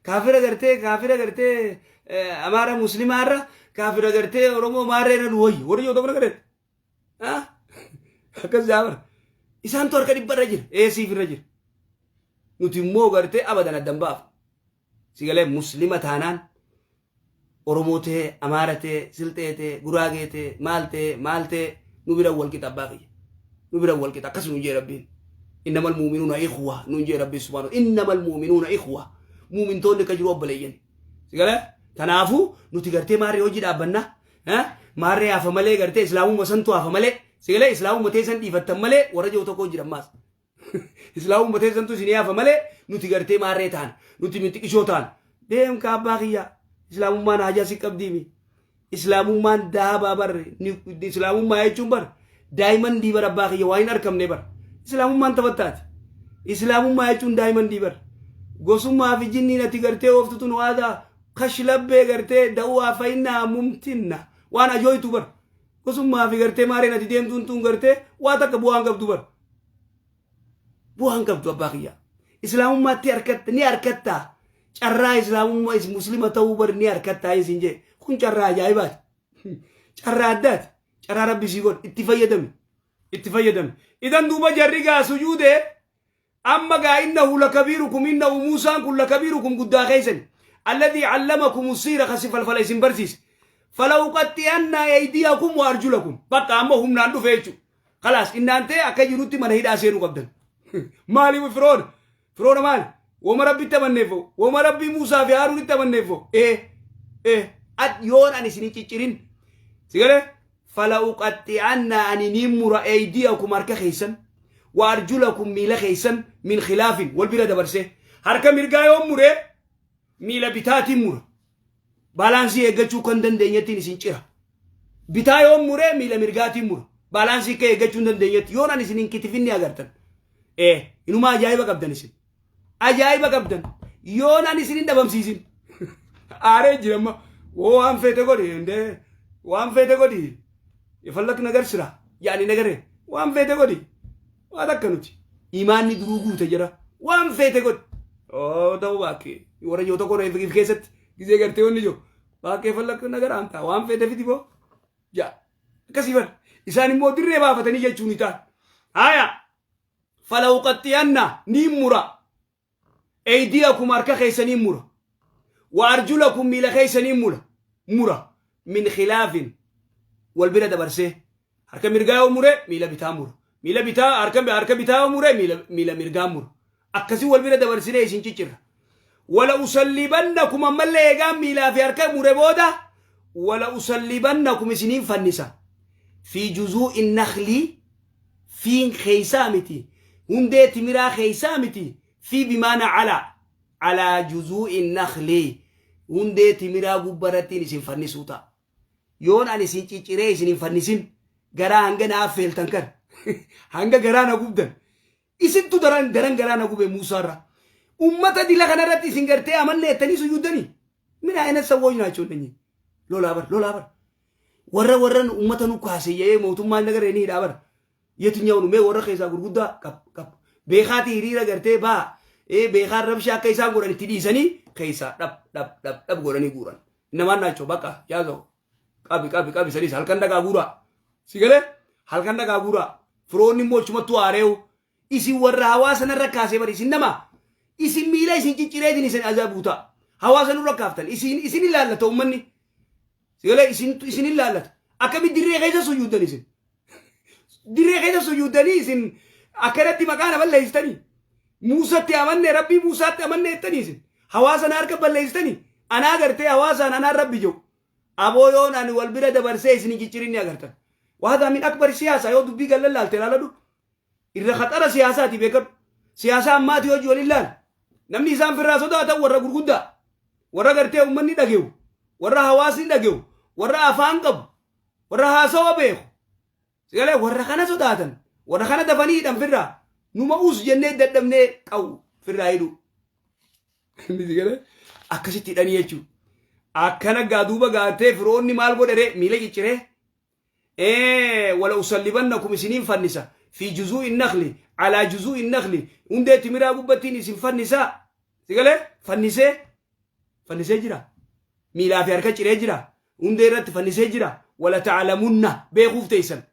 [SPEAKER 1] Kaafira gartee, kaafira gartee Amaara Muslimaarra kaafira gartee Oromoo maarree irra nu wayya. Warri yoo ta'u agarree. Akkas jaabara. Isaantu harka 100 irra jira. Eesiif irra jira. Nuti immoo gartee abadan addan baafnu. Sigalee Muslima taanaan Oromoo ta'ee, Amaara ta'ee, Silxee ta'ee, Guraagee ta'ee, maal ta'ee, maal ta'ee, nu bira wal qixa abbaa kiyya. Nu bira wal qixa akkas nuun jee Rabbiin. Innamal muuminuuna ikhwa nuun jee Rabbiin subhaanahu. Innamal muuminuuna ikhwa. Muumintoonni akka jiru obboleeyyan. Sigalee kanaafuu nuti gartee maarree hojii dhaabbannaa. Maarree hafa malee gartee Islaamumma santu hafa malee. Sigalee Islaamumma teessan dhiifattan malee warra jiru tokko jira ammaas. Islaamumma teessantu isin hafa malee nuti gartee maarree taana. Nuti mitiqishoo taana. Deem ka abbaa kiyya. Islaamummaan haajaa si qabdiimi. Islaamummaan dahabaa barre. Islaamummaa jechuun bar diamond bar abbaa kiyya, waa hin argamne bar. Islaamummaan taphattaati. Islaamummaa jechuun diamond bar. Gosummaa fi jinniin ati gartee ooftu tun waadaa kashlabbee gartee da'uwaa fayinnaa mumtinna waan ajooytu bar. Gosummaa fi gartee maareen ati deemtuun tun gartee waa takka bu'aan qabdu bar. Bu'aan qabdu abbaa kiyya. Islaamummaatti harkatta ni harkattaa. Carraa Islaamummaa Muslima ta'uu bar ni harkattaa isin jee. Kun carraa ajaa'ibaati. Carraa addaati. Carraa Rabbi sii godhe itti fayyadami. Itti fayyadami. Idan duuba jarri gaa sujuudee amma gaa innahu lakabiirukum, innahu Muusaan kun lakabiirukum, guddaa keessani. Alladhii allamakum siira, kasi falfala isin barsiise. Falauqaxxi'anna aydiyakum wa arjulakum. Bakka amma humnaan dhufe jechuudha. Kalaas innaan ta'e akka jirutti mana hidhaa seenuu qabdan. Maaliif Firoona? Firoona maali? Woma Rabbitti amanneefo? Woma Rabbii Muusaa fi Haaruunitti amanneefo? Ee, yoon ani isin hin ciccirin. Sigalee? Falauqaxxi'anna, ani niin mura, aydiyakum, harka keessan, wa arjulakum, miila keessan, min khilaafin, wal bira dabarsee. Harka mirgaa yoo muree miila bitaatiin mura. Balance eeggachuu kan dandeenyettiin isin cira. Bitaa yoo muree miila mirgaatiin mura. Balance akka eeggachuu hin dandeenyetti yoon ani isin hin kitifinni agartan. Inumaa ajaa'iba qabdan isin. Ajaa'iba qabdan. Yoon ani isin hin dhabamsiisin. Aaree jira amma. Woo, waan feete godhi indee, waan feete godhi. Yafallak nagar sira. Yaani nagaree waan feete godhi. Waan akka nuti. Imaanni duruu guute jira. Waan feete godhi. Oo ta'uu baakkee warra yoo tokko if keessatti gizee gartee wanni jiru baakkee fallakka nagara amtaa waan feete fidi boo jaa akkasii bara isaan immoo dirree baafatanii jechuun ni ta'a. Haya falawqaxxiyanna ni mura eydiyakum harka keessanii mura wa arjulakum miila keessanii mura mura min khilaafin wal bira dabarsee harka mirgaa yoo mure miila bitaa mura miila bitaa harka harka bitaa yoo mure miila miila mirgaa mura akkasii wal bira dabarsinee isin ciccirra wala usallibannakum ammallee eegaan miilaa fi harka mure booda wala usallibannakum isiniin fannisa fi juzuu'i naklii fiin keeysaa miti hundee timiraa keeysaa miti fi bimaana alaa alaa juzuu'i naklii hundee timiraa gubbarattiin isin fannisuu ta'a yoon ani isin cicciree isin hin fannisin garaa hanga na affeeltan kan hanga garaa na gubdan isintu daran daran garaa na gube Muusaarra ummata dila kanarratti isin gartee amanne jettanii sujuuddanii mina ayna sawwoo nyaachuu hin lolaa bar lolaa bar warra warra ummata nu kaase jedhee mootummaan nagaree ni hidhaa bar yetinyaa'u mee warra keessaa gurguddaa qab qab beekaatii hiriira gartee baa ee beekaan rabshaa akka isaan godhan itti dhiisanii keessaa dhab dhab dhab dhab godhanii guuran namaan naachoo bakka yaazoo qabi qabi qabi sadiis halkan dhagaa guuraa si galee halkan dhagaa guuraa firoonni immoo achumattuu aareewu isin warra hawaasa narra kaasee bari isin nama isin miila isin ciccireetiin isin azaabuu ta'a hawaasa nurra kaaftan isin isin ilaallata ummanni si galee isin isin ilaallata akkamitti dirree keessa sujuuddan isin dirree keessa sujuuddanii isin akkanatti maqaa na balleessitanii Muusatti amanne rabbii Muusaatti amanne jettanii isin hawaasa na harka balleessitanii anaa gartee hawaasaan anaan rabbi jiru aboo yoon ani wal bira dabarsee isin hin ciccirin ni agartan waadaa min akbar siyaasaa yoo dubbii gallan laalte ilaaladhu irra khaxara siyaasaati beekadhu siyaasaa ammaati hojii waliin laal namni isaan firraa sodaatan warra gurguddaa warra gartee ummanni dhage'u warra hawaasni dhage'u warra afaan qabu warra haasawa beeku sigalee warra kana sodaatan warra kana dafanii hidhan firraa numa us jennee dadhabnee qabu firraa hidhu sigalee akkasitti hidhanii jechuudha akkana gaa duuba gaatee firoonni maal godhere miila cicciree wala usallibannakum isiniin fannisa fi juzuu'i nakli alaa juzuu'i nakli hundee timiraa gubbattiin isin fannisa sigalee fannisee fannisee jira miilaa fi harka ciree jira hundee irratti fannisee jira wala ta'lamunna beekuuf teessan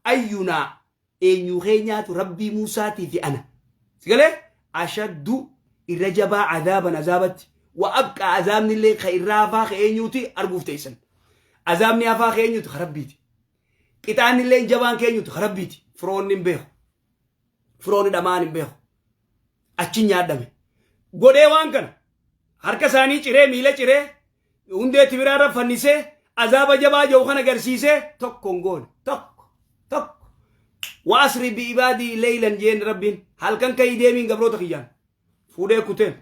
[SPEAKER 1] ayyunaa eenyu keenyaatu rabbii Muusaatii fi ana sigalee ashaddu irra jabaa azaaban azaabatti wa abqaa azaabni illee ka irraa hafaa ka eenyuuti arguuf teessan azaabni hafaa ka eenyuuti ka rabbiiti qixaanni illee jabaan ka eenyuuti ka rabbiiti firoonni hin beeku firoonni dhamaan hin beeku achi nyaadhame godhee waan kana harka isaanii ciree miila ciree hundee timiraa irra fannisee azaaba jabaa jiru kana agarsiisee tokko hin goone tokko tokko waasri bi'ibaadii leeylan jeen rabbiin halkan ka'ii deemiin gabroota kiyyaan fuudhee kuteen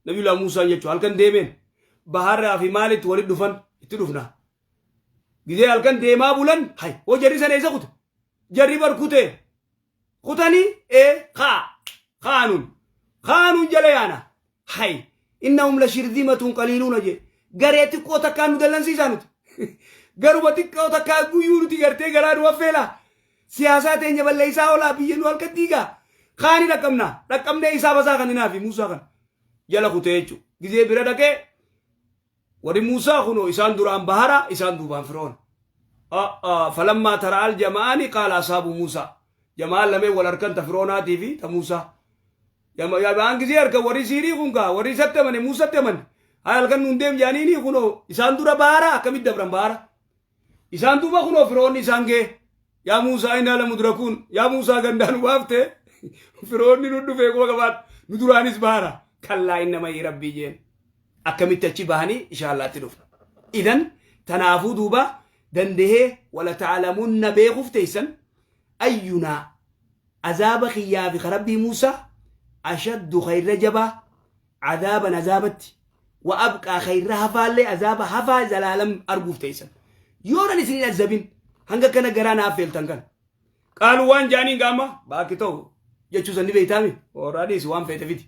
[SPEAKER 1] nabiyullah Muusaan jechuun halkan deemeen baharraa fi maalitti walitti dhufan itti dhufna gizee halkan deemaa bulan hay hoo jarri sana eessa kute jarri bar kutee kutanii ee kaa kaanuun kaanuun jala yaana hay innahum la shirzimatun qaliiluuna jee garee xiqqoo takkaan nu dallansiisaa nuti garuma xiqqoo takkaa guyyuu nuti gartee garaa nu affeelaa siyaasaa teenya balleessaa oolaa biyya nu halkan diigaa kaani dhaqqabnaa dhaqqabnee isaa basaa kan hinaafi Muusaa kana jala kutee jechuudha gizee bira dhaqee warri Muusaa kunoo isaan duraan bahara isaan duubaan Firoon. Falammaa tara'al jama'aani qaala asaabu Muusaa. Jama'aan lameen wal harkan ta Firoonaatii fi ta Muusaa. Jama'aan gizee harkan warri Siirii kun kaa warri isatti amane Muusatti amane. Haa halkan nuun deem jaaniini kunoo isaan dura bahara akkamitti dabran bahara. Isaan duuba kunoo Firoonni isaan ga'e. Yaa Muusaa innaa la mudrakuun yaa Muusaa gandaa nu baafte Firoonni nu dhufee quba qabaadhu nu duraanis bahara. Kallaa inna ma'ii rabbii jeen. Akkamitti achi bahanii inshaallaatti dhufna. Idan tanaafuu duuba dandahee wala ta'lamunna beekuuf teessan ayyunaa azaaba kiyyaa fi rabbii Muusaa ashaddu khayra jabaa azaaban azaabatti wa abqaa khayra hafaallee azaaba hafaa zalaalam arguuf teessan. Yoonan isin hin azabin hanga kana garaa naaf feeltan kana. Qaaluu waan jaaniin gaama baakki ta'u jechuu san ni beeytaami horaa dhiisi waan feete fidi.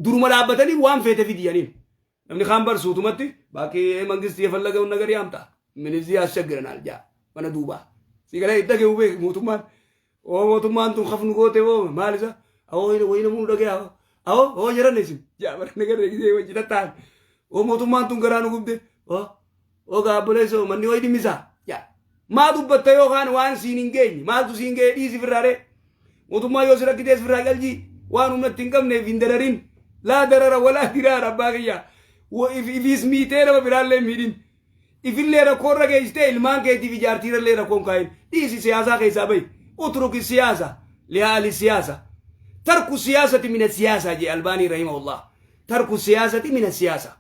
[SPEAKER 1] Duruma dhaabbatanii waan feete fidi janiin. Namni kaan barsuutumatti baakki mangisti yefallagaun nagari amta minizii ashaggiranaal jaa mana duubaa. Si galee itti dhaga'u beek mootummaan. Oo mootummaan tun kafnu goote oo maal isa? Oo wayina muu dhagaya. Awoo hoo jedhan isin jaabara nagarree gisee wajji tatta'an. Oo mootummaan tun garaa nu gubde. Oo oo gaabboleessoo manni wayi dhimmisaa. Yaa maa dubbatta yookaan waan siin hin geenye maaltu siin ga'e dhiisi firraaree. Mootummaa yoo si rakkitees firraa galchii waan humna itti hin qabneef hin dararin. Laa darara walaa diraara abbaa kiyyaa. Ifiis miitee nama biraallee hin miidhin. Ifillee rakkoo irra geessitee ilmaan keetiif ijaartiirallee rakkoon kaa'in. Dhiisi siyaasaa keessaa bahi. Utruki siyaasa lihaali siyaasa. Tarku siyaasati mina siyaasaa jee Albaanii rahimahullah. Tarku siyaasati mina siyaasa.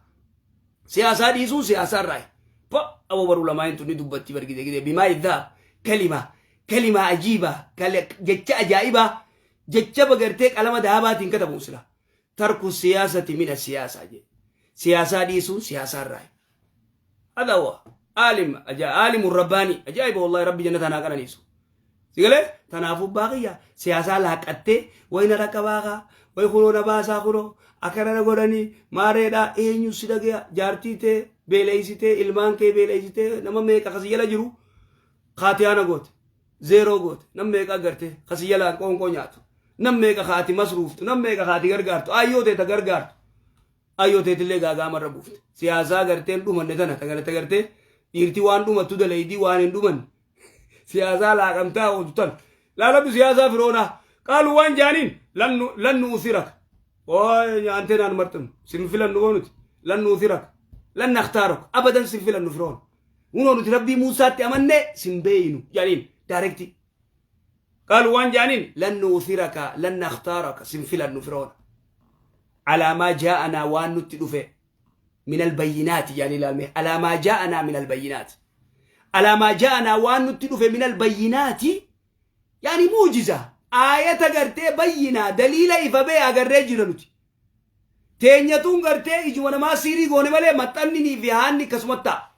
[SPEAKER 1] Siyaasaa dhiisuun siyaasaa irraayi. Pa aboo baruu lamaa hin tunni dubbatti bar gide gide bimaa iddaa kalima kalima ajiiba jecha ajaa'ibaa jecha bagartee qalama dahabaatiin katabu sila. Tarku siyaasati mina siyaasaa jee. Siyaasaa dhiisuun siyaasaa irraayi. هذا هو عالم عالم رباني أجايب والله ربي جنة أنا كان نيسو سيقول تنافو باقية سياسة لاقتة وين ركباغا ويخلون باسا خلو أكرر غوراني ماريدا إنيو سيدغيا جارتي تي بيليسيتي إلمان كي بيليسيتي نما ميكا خسيلا جرو خاتيانا غوت زيرو غوت نم ميكا غرتي خسيلا كون كون نياتو نم ميكا خاتي مصروفتو نم ميكا خاتي غرغارتو أيو تي تغرغارتو Ayyoo teetillee gaaga'ama irra buufte. Siyaasaa gartee hin dhumanne tana tagartee gartee dhiirti waan dhumattu dalaydii waan hin dhumanne. Siyaasaa laaqamtaa ooltu tana. Laaladhu siyaasaa firoonaa. Qaaluu waan jaaniin lan nu'usiraka. Ooy nyaantee naan marxinu. Sin filannu hoo nuti. Lan nu'usiraka. Lan nakhtaaraka. Abadan sin filannu firoon. Hunoo nuti rabbii Muusaatti amannee sin beeynu jaaniin daarektii. Qaaluu waan jaaniin lan nu'usiraka lan nakhtaaraka sin filannu firoona. Alaa maa jaa'anaa waan nutti dhufe min albayyinaati jaanii ilaalme alaa maa jaa'anaa min albayyinaati alaa maa jaa'anaa waan nutti dhufe min albayyinaati yaani muujiza aayata gartee bayyinaa daliila ifa bee agarree jira nuti teenyatuun gartee ijuma namaa siirii goone malee maxxanninii fi haanni akkasumatti ta'a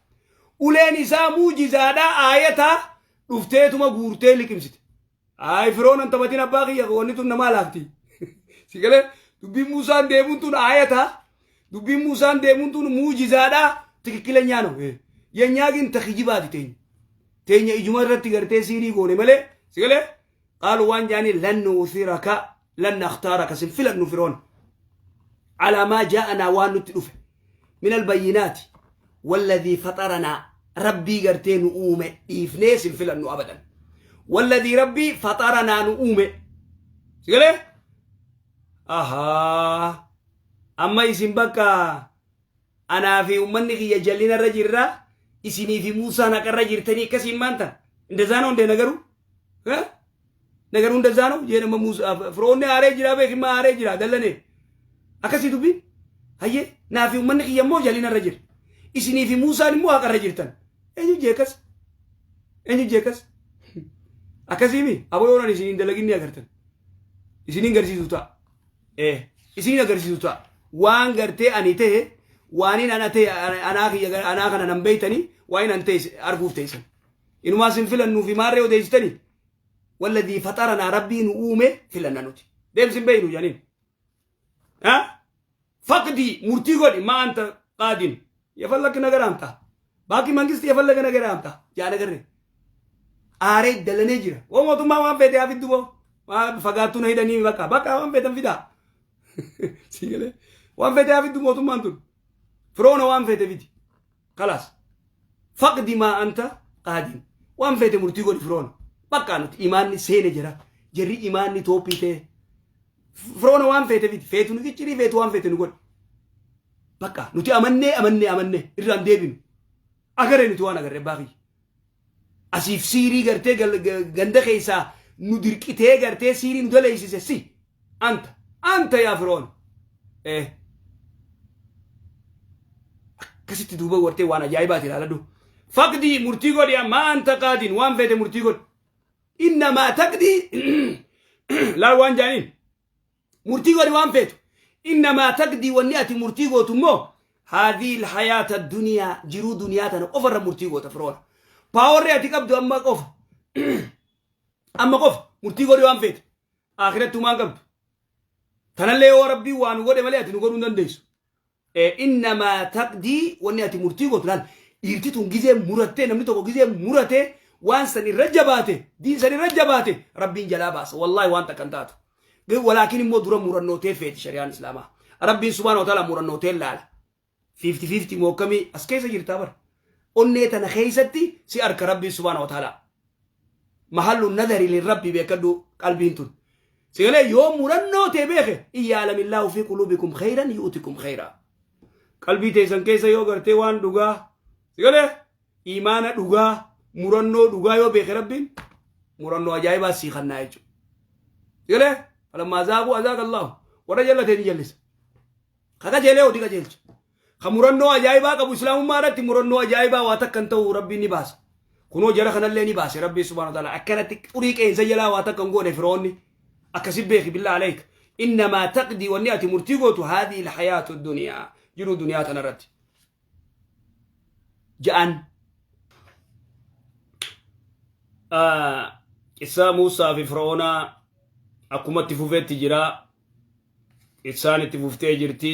[SPEAKER 1] uleen isaa muujizaadha aayata dhufteetuma guurtee liqimsite Ay firoon an taphatin abbaa kiyya wanni tun namaa laafti. Si galee dubbiin Muusaan deemuun tun aayata. Dubbiin Muusaan deemuun tun muujizaadha. Tikikkila nyaano. Yenyaa gin takijibaati teenya. Teenya ijuma irratti gartee siirii goone malee. Si galee qaalu waan jaanii lan nuusiraka lan nakhtaaraka sin filannu firoon. Alaa maa jaa'anaa waan nutti dhufe. Min albayyinaati walladhii faxaranaa rabbii gartee nu uume dhiifnee sin filannu abadan. Walladhii rabbii faxaranaa nu uume. Si galee? Ahaa. Amma isin bakka anaa fi uummanni kiyya jallina irra jirra isinii fi Muusaan haqarra jirtanii akkasiin maantan. Indazaa ነው እንደ ነገሩ ነገሩ እንደዛ ነው jee nama Muusaa firoonni aaree jira beekimmaa aaree jira dallanee akkasii dubbiin hayyee naa fi uummanni kiyya immoo jalina irra jira isinii fi Muusaan immoo haqarra jirtan eenyu jee akkas eenyu jee akkas akkasii mi aboo yoon isiniin dalagin ni agartan isiniin garsiisu ta'a ee isiniin agarsiisu ta'a waan gartee ani ta'e waanin ana ta'e anaa kiyya anaa kana nan beeytanii waan an ta'e arguuf teessan Inumaa sin filannuu fi maarree odeessitanii walladii faxaranaa rabbii nu uume filanna nuti. Deemsi hin beeynu jedhaniin. Ha? Faqdii murtii godhi maa anta qaadin የፈለክ ነገር አምጣ ባኪ መንግስት የፈለገ ነገር አምጣ ያ ነገር aaree dalanee jira. Woo mootummaa waan feete haa fiddu boo. Waan fagaattuu na hidhanii bakka bakka waan feetan fidaa. Si galee waan feete haa fiddu mootummaan tun. Firoona waan feete fidi. Kalaas. Faqdi maa anta qaadin. Waan feete murtii godhi firoona. Bakka nuti imaanni seene jira. Jarri imaanni toophii ta'e. Firoona waan feete fidi. Feetu nu ciccirii feetu waan feete nu godhi. Bakka nuti amannee amannee amannee irraan deebinu. Agaree nuti waan agarre abbaa kiyya. Asiif siirii gartee ganda keessaa nu dirqitee gartee siirii nu daleessise si. Anta. Anta yaa firoona. Eh. Akkasitti duuba wartee waan ajaa'ibaati ilaaladhu. Faqdii murtii godhi maa anta qaadiin waan feete murtii godhi. Innamaa taqdii laal waan jaaniin murtii godhi waan feetu. Innamaa taqdii wanni ati murtii gootu immoo haadhii hayaata duniyaa jiruu duniyaa tana qofarra murtii goota firoona. Paawarri ati qabdu amma qofa. Amma qofa murtii godhi waan feete. Akhiratti humaan qabdu. Tanallee yoo rabbii waa nu godhe malee ati nu godhuu hin dandeessu. Innamaa taqdii wanni ati murtii gootu laal dhiirti tun gizee murattee namni tokko gizee muratee waan san irra jabaate diin san irra jabaate rabbiin jalaa baasa wallaahi waan takka hin taatu. Walaakin immoo dura murannootee feeti shari'aan islaamaa. Rabbiin subhaana wa ta'ala murannootee laala. 50-50 moo akkamii as keessa jirtaa bara. Onnee tana keessatti si arka Rabbiin subhaana wa ta'ala. Mahallu nadari lirabbi beekadhu qalbiin tun. Sigalee yoo murannoo tee beeke in ya'lamillaahu fi quluubikum khayran yu'tikum khayra. Qalbii teessan keessa yoo gartee waan dhugaa sigalee imaana dhugaa murannoo dhugaa yoo beeke Rabbiin murannoo ajaa'ibaa sii kannaa jechuudha. Sigalee falammaa zaaquu azaaqa Allaahu warra jallatee ni jallisa. Ka qajeelee hojii qajeelcha. Ka murannoo ajaa'ibaa qabu islaamummaa irratti murannoo ajaa'ibaa waa takka hin ta'u Rabbiin ni baasa. Kunoo jara kanallee ni baase Rabbiin subhaanahu wa ta'ala akkanatti xurii qeensa jalaa waa takka hin goone firoonni. Akkasi beeki billaa aleek. Innamaa taqdii wanni ati murtii gootu haadhihi alhayaatu duniyaa jiruu duniyaa tanarratti. Ja'an. Qissaa Muusaa fi Fir'oonaa akkumatti fufetti jira. Qissaan itti fuftee jirti.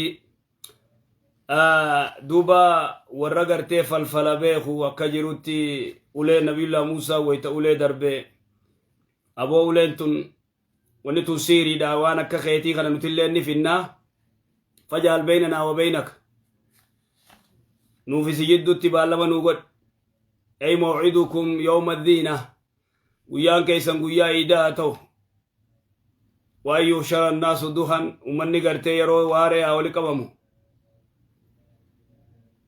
[SPEAKER 1] Duuba warra gartee falfala beeku akka jirutti ulee Nabiyullah Muusaa wayita ulee darbe aboo uleen tun wanni tun siiriidha waan akka keetii kana nutillee ni finnaa fajaal beynanaa wa beynaka nuuf isi jiddutti baallama nuu godhi ey mawcidukum yawma dhiina guyyaan keessan guyyaa iidaa haa ta'u waan yuhshara annaasu duhan ummanni gartee yeroo waaree haa wali qabamu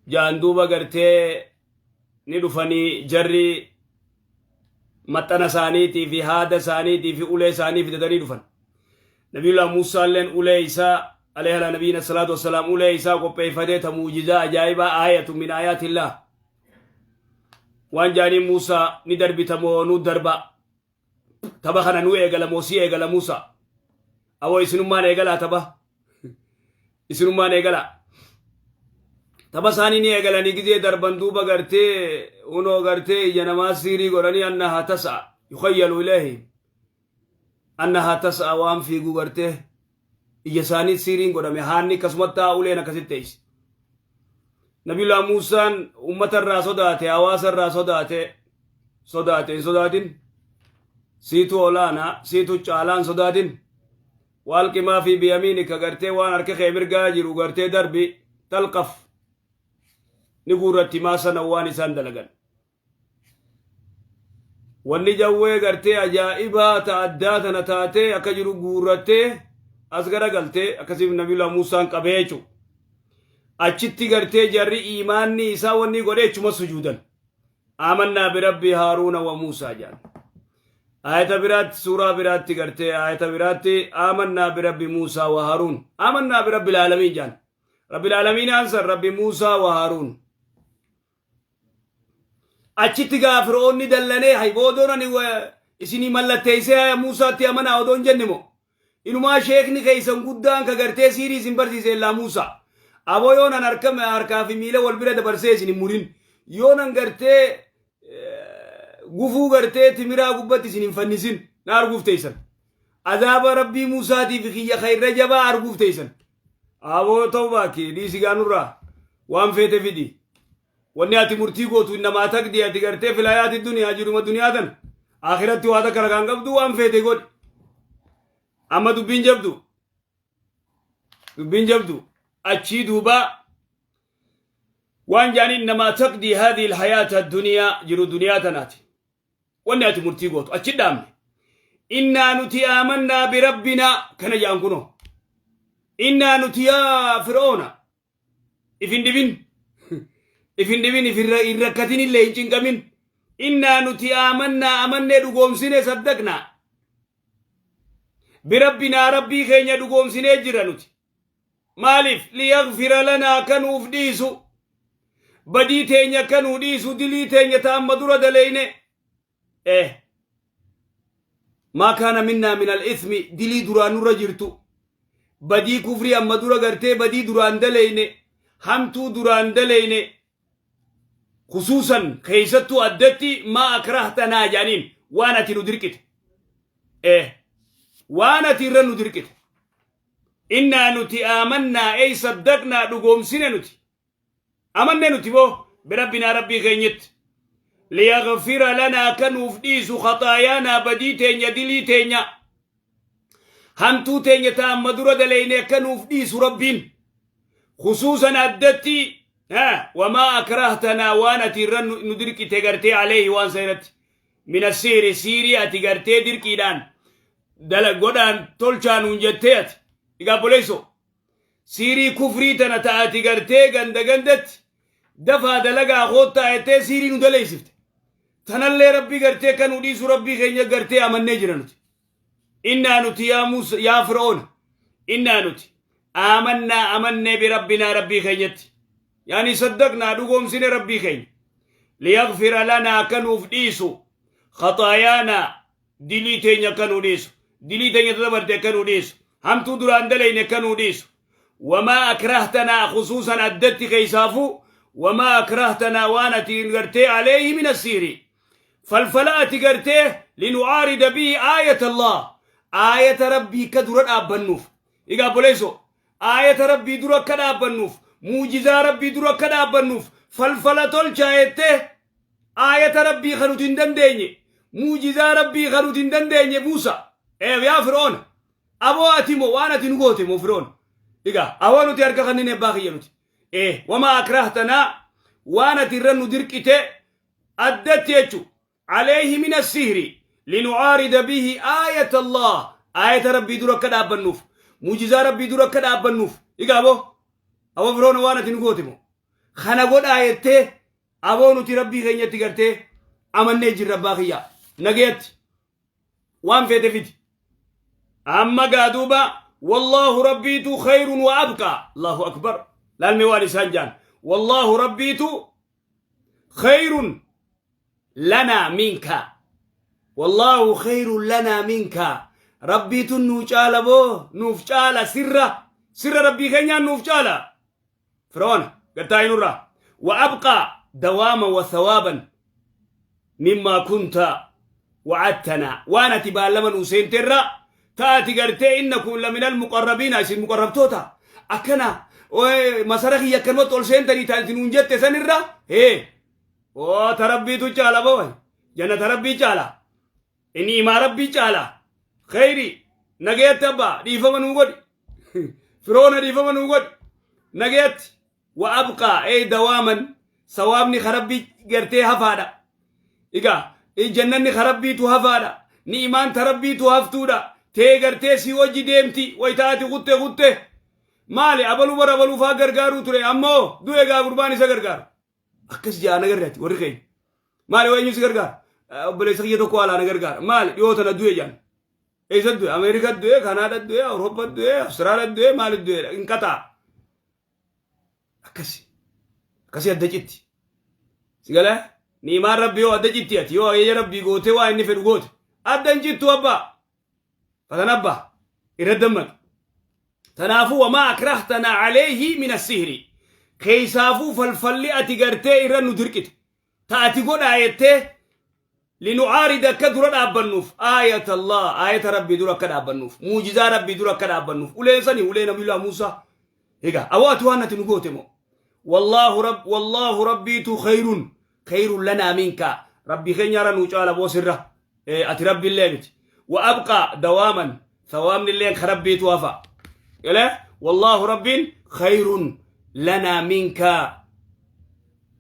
[SPEAKER 1] jaan duuba gartee ni dhufanii jarri maxxana isaaniitii fi haada isaaniitii fi ulee isaanii fidatanii dhufan nabiyullah muusaalleen ulee isaa alayhi ala nabiyina salaatu wassalaam ulee isaa qopheeffatee ta muujizaa ajaa'ibaa aayatu min aayaatillah waan jaanii Muusaa ni darbita moo nu darba tapha kana nu eegala moo si eegala Muusaa awoo isinummaan eegalaa tapha isinummaan eegalaa tapha isaanii ni eegalanii gizee darban duuba gartee unoo gartee ija namaa siirii godhanii annahaa tasa'a yukhayyalu ilayhi annahaa tasa'a waan fiigu gartee ija isaanii siiriin godhame haanni akkasumatti ta'a uleen akkasitti teessi. Nabiyullah Muusaan ummata irraa sodaate hawaasa irraa sodaate sodaate hin sodaatin siitu olaanaa siitu caalaa hin sodaatin waalqi maa fi biyamiinika gartee waan harka kee mirgaa jiru gartee darbi talqaf ni guurratti maa sana waan isaan dalagan. Wanni jawwee gartee ajaa'ibaa ta addaa tana taatee akka jiru guurrattee as garagaltee akkasiif Nabiyullah Muusaan qabee jechuudha. Achitti gartee jarri iimaanni isaa wanni godhee achuma sujuudan. Aamannaa birabbi Haaruuna wa Muusaa jedhan. Ayata biraatti suuraa biraatti gartee ayata biraatti aamannaa birabbi Muusaa wa Haaruun. Aamannaa birabbi laalamiin jedhan. Rabbi laalamiin aansan Rabbi Muusaa wa Haaruun. Achitti gaa Fir'oonni dallanee hay boodoon ani isinii mallatteessee haya Muusaatti amanaa odoo hin jenne moo inumaa sheekni keessan guddaan ka gartee siirii isin barsiise illaa Muusaa aboo yoo nan harka harkaa fi miila wal bira dabarsee isin hin murin yoo nan gartee gufuu gartee timiraa gubbatti isin hin fannisin na arguuf teessan azaaba rabbii Muusaatii fi kiyya ka irra jabaa arguuf teessan aboo ta'uu baaki dhiisi gaanurraa waan feete fidi Wanni ati murtii gootu innamaa taqdii ati gartee filayaati duniyaa jiruma duniyaa tana akhiratti waa takka rakaan qabdu waan feete godhi. Amma dubbiin jabdu dubbiin jabdu achii duuba waan jaanii innamaa taqdii haadhihi alhayaata duniyaa jiru duniyaa tanaati. Wanni ati murtii gootu achi dhaabne. Innaa nuti aamannaa birabbinaa kana jaan kunoo. Innaa nuti yaa fir'oona If hin dhibin. If hin dhibin, if hin rakkatin illee hin cinqamin. Innaa nuti aamannaa amannee dhugoomsine saddaqnaa. Birabbinaa rabbii keenya dhugoomsinee jira nuti. Maaliif? Liyagfira lanaa akka nuuf dhiisu. Badii teenya akka nuu dhiisu dilii teenya ta amma dura daleyne. Eh. Maa kaana minnaa min al-ithmi dilii duraan nurra jirtu. Badii kufrii amma dura gartee badii duraan daleyne hamtuu duraan daleyne khusuusan keessattuu addatti maa akrahtanaa jedhaniin waan ati nu dirqite. Eh. Waan ati irra nu dirqite. Innaa nuti aamannaa ey saddaqnaa dhugoomsine nuti. Amanne nuti boo birabbinaa rabbii keenyatti. Liyaghfira lanaa akka nuuf dhiisu khaxaayaanaa badii teenya dilii teenya. Hamtuu teenya ta amma dura daleyne akka nuuf dhiisu Rabbiin. Khusuusan addatti wamaa akrahtanaa waan ati irra nu dirqite gartee aleehi waan san irratti. Mina siiri siirii ati gartee dirqiidhaan dala godhaan tolchaa nuun jettee ati. Egaa obboleessoo siirii kufrii tana ta ati gartee ganda gandatti dafaa dalagaa koottaa jettee siirii nu daleessifte. Tanallee Rabbi gartee akka nu dhiisu Rabbii keenya gartee amannee jira nuti. Innaa nuti yaa Muusa yaa Fir'oona innaa nuti aamannaa amannee birabbinaa Rabbii keenyatti. Yaani saddaqnaa dhugoomsine Rabbii keenya. Liyagfira lanaa akka nuuf dhiisu khaxaayaanaa dilii teenya akka nuu dhiisu dilii teenya dabarte akka nuu dhiisu hamtuu duraan dalayne akka nuu dhiisu. Wamaa akrahtanaa khusuusan addatti keessaafuu wamaa akrahtanaa waan ati gartee aleehi min assihri falfala ati gartee linu'aarida bihi aayata Allah aayata Rabbii akka dura dhaabbannuuf. Egaa obboleessoo aayata Rabbii dura akka dhaabbannuuf muujizaa Rabbii dura akka dhaabbannuuf falfala tolchaa jettee aayata Rabbii kan nuti hin dandeenye muujizaa Rabbii kan nuti hin dandeenye buusa. Yaa Fir'oona aboo ati moo waan ati nu goote moo Fir'oona? Egaa aboo nuti harka kanneen abbaa kiyya nuti. Wamaa akrahtanaa waan ati irra nu dirqite addatti jechu aleehi min assihri linu'aarida bihi aayata Allah aayata Rabbii dura akka dhaabbannuuf muujizaa Rabbii dura akka dhaabbannuuf. Egaa aboo Fir'oona waan ati nu goote moo kana godhaa jettee aboo nuti Rabbii keenyatti gartee amannee jirra abbaa kiyyaa nagayatti waan feete fidi. Amma gaa duuba wallaahu Rabbiitu khayrun wa abqaa. Allahu akbar, laalmee waan isaan jaan wallaahu Rabbiitu khayrun lanaa minka wallaahu khayrun lanaa minka Rabbiitu nuu caala boo nuuf caala sirra sirra Rabbii keenyaan nuuf caala Fir'oona gattaa nurraa wa abqaa dawaama wa thawaaban mimmaa kunta wa'adtanaa waan ati baallama nuu seenterra taati gartee innakum laminal muqarrabiina isin muqarrabtoota akkana masara kiyya akkanumatti ol seentanii taati nuun jette sanirra hee oo ta Rabbiitu caala boo jannata Rabbii caala inni imaa Rabbii caala kheyri nagayatti abbaa dhiifama nuu godhi Firoona dhiifama nuu godhi nagayatti wa abqaa ey dawaaman sawaabni ka Rabbii gartee hafaadha. Egaa jannanni ka Rabbiitu hafaadha. Ni'imaan ta Rabbiitu haftuudha. Tee gartee si wajji deemti wayita ati kutte kutte. Maali abaluu bara abaluu faa gargaaruu ture ammoo du'e gaa gurbaan isa gargaaru. Akkas jaa na gargaarti warri keenya. Maali waa eenyu si gargaara? Obboleessa kiyya tokko alaa na gargaara. Maali dhiyoo tana du'e jaan. Eessa du'e? Ameerikaa du'e, Kanaadaa du'e, Awurooppaa du'e, Awustiraaliyaa du'e, maali du'e? Hin qaxaa. Akkasi. Akkasii adda citti. Si galee? Ni'imaan Rabbii yoo adda citti ati yoo ajaja Rabbii gootee waa inni fedhu goote. Adda hin cittu abbaa. Fatan abbaa. Irra dammaqi. Tanaafuu wamaa akrahtanaa aleehi min assihri. Keessaafuu falfalli ati gartee irra nu dirqite. Ta ati godhaa jettee linu'aarida akka dura dhaabbannuuf aayata Allah aayata Rabbii dura akka dhaabbannuuf muujizaa Rabbii dura akka dhaabbannuuf uleen sani ulee Nabiyullah Muusaa. Egaa awoo ati waan ati nu goote moo wallaahu rabb wallaahu Rabbiitu khayrun khayrun lanaa minka Rabbii keenyaarra nuu caala boo sirra ati Rabbiillee miti wa abqaa dawaaman thawaabni illeen ka Rabbiitu hafa galee wallaahu Rabbiin khayrun lanaa minka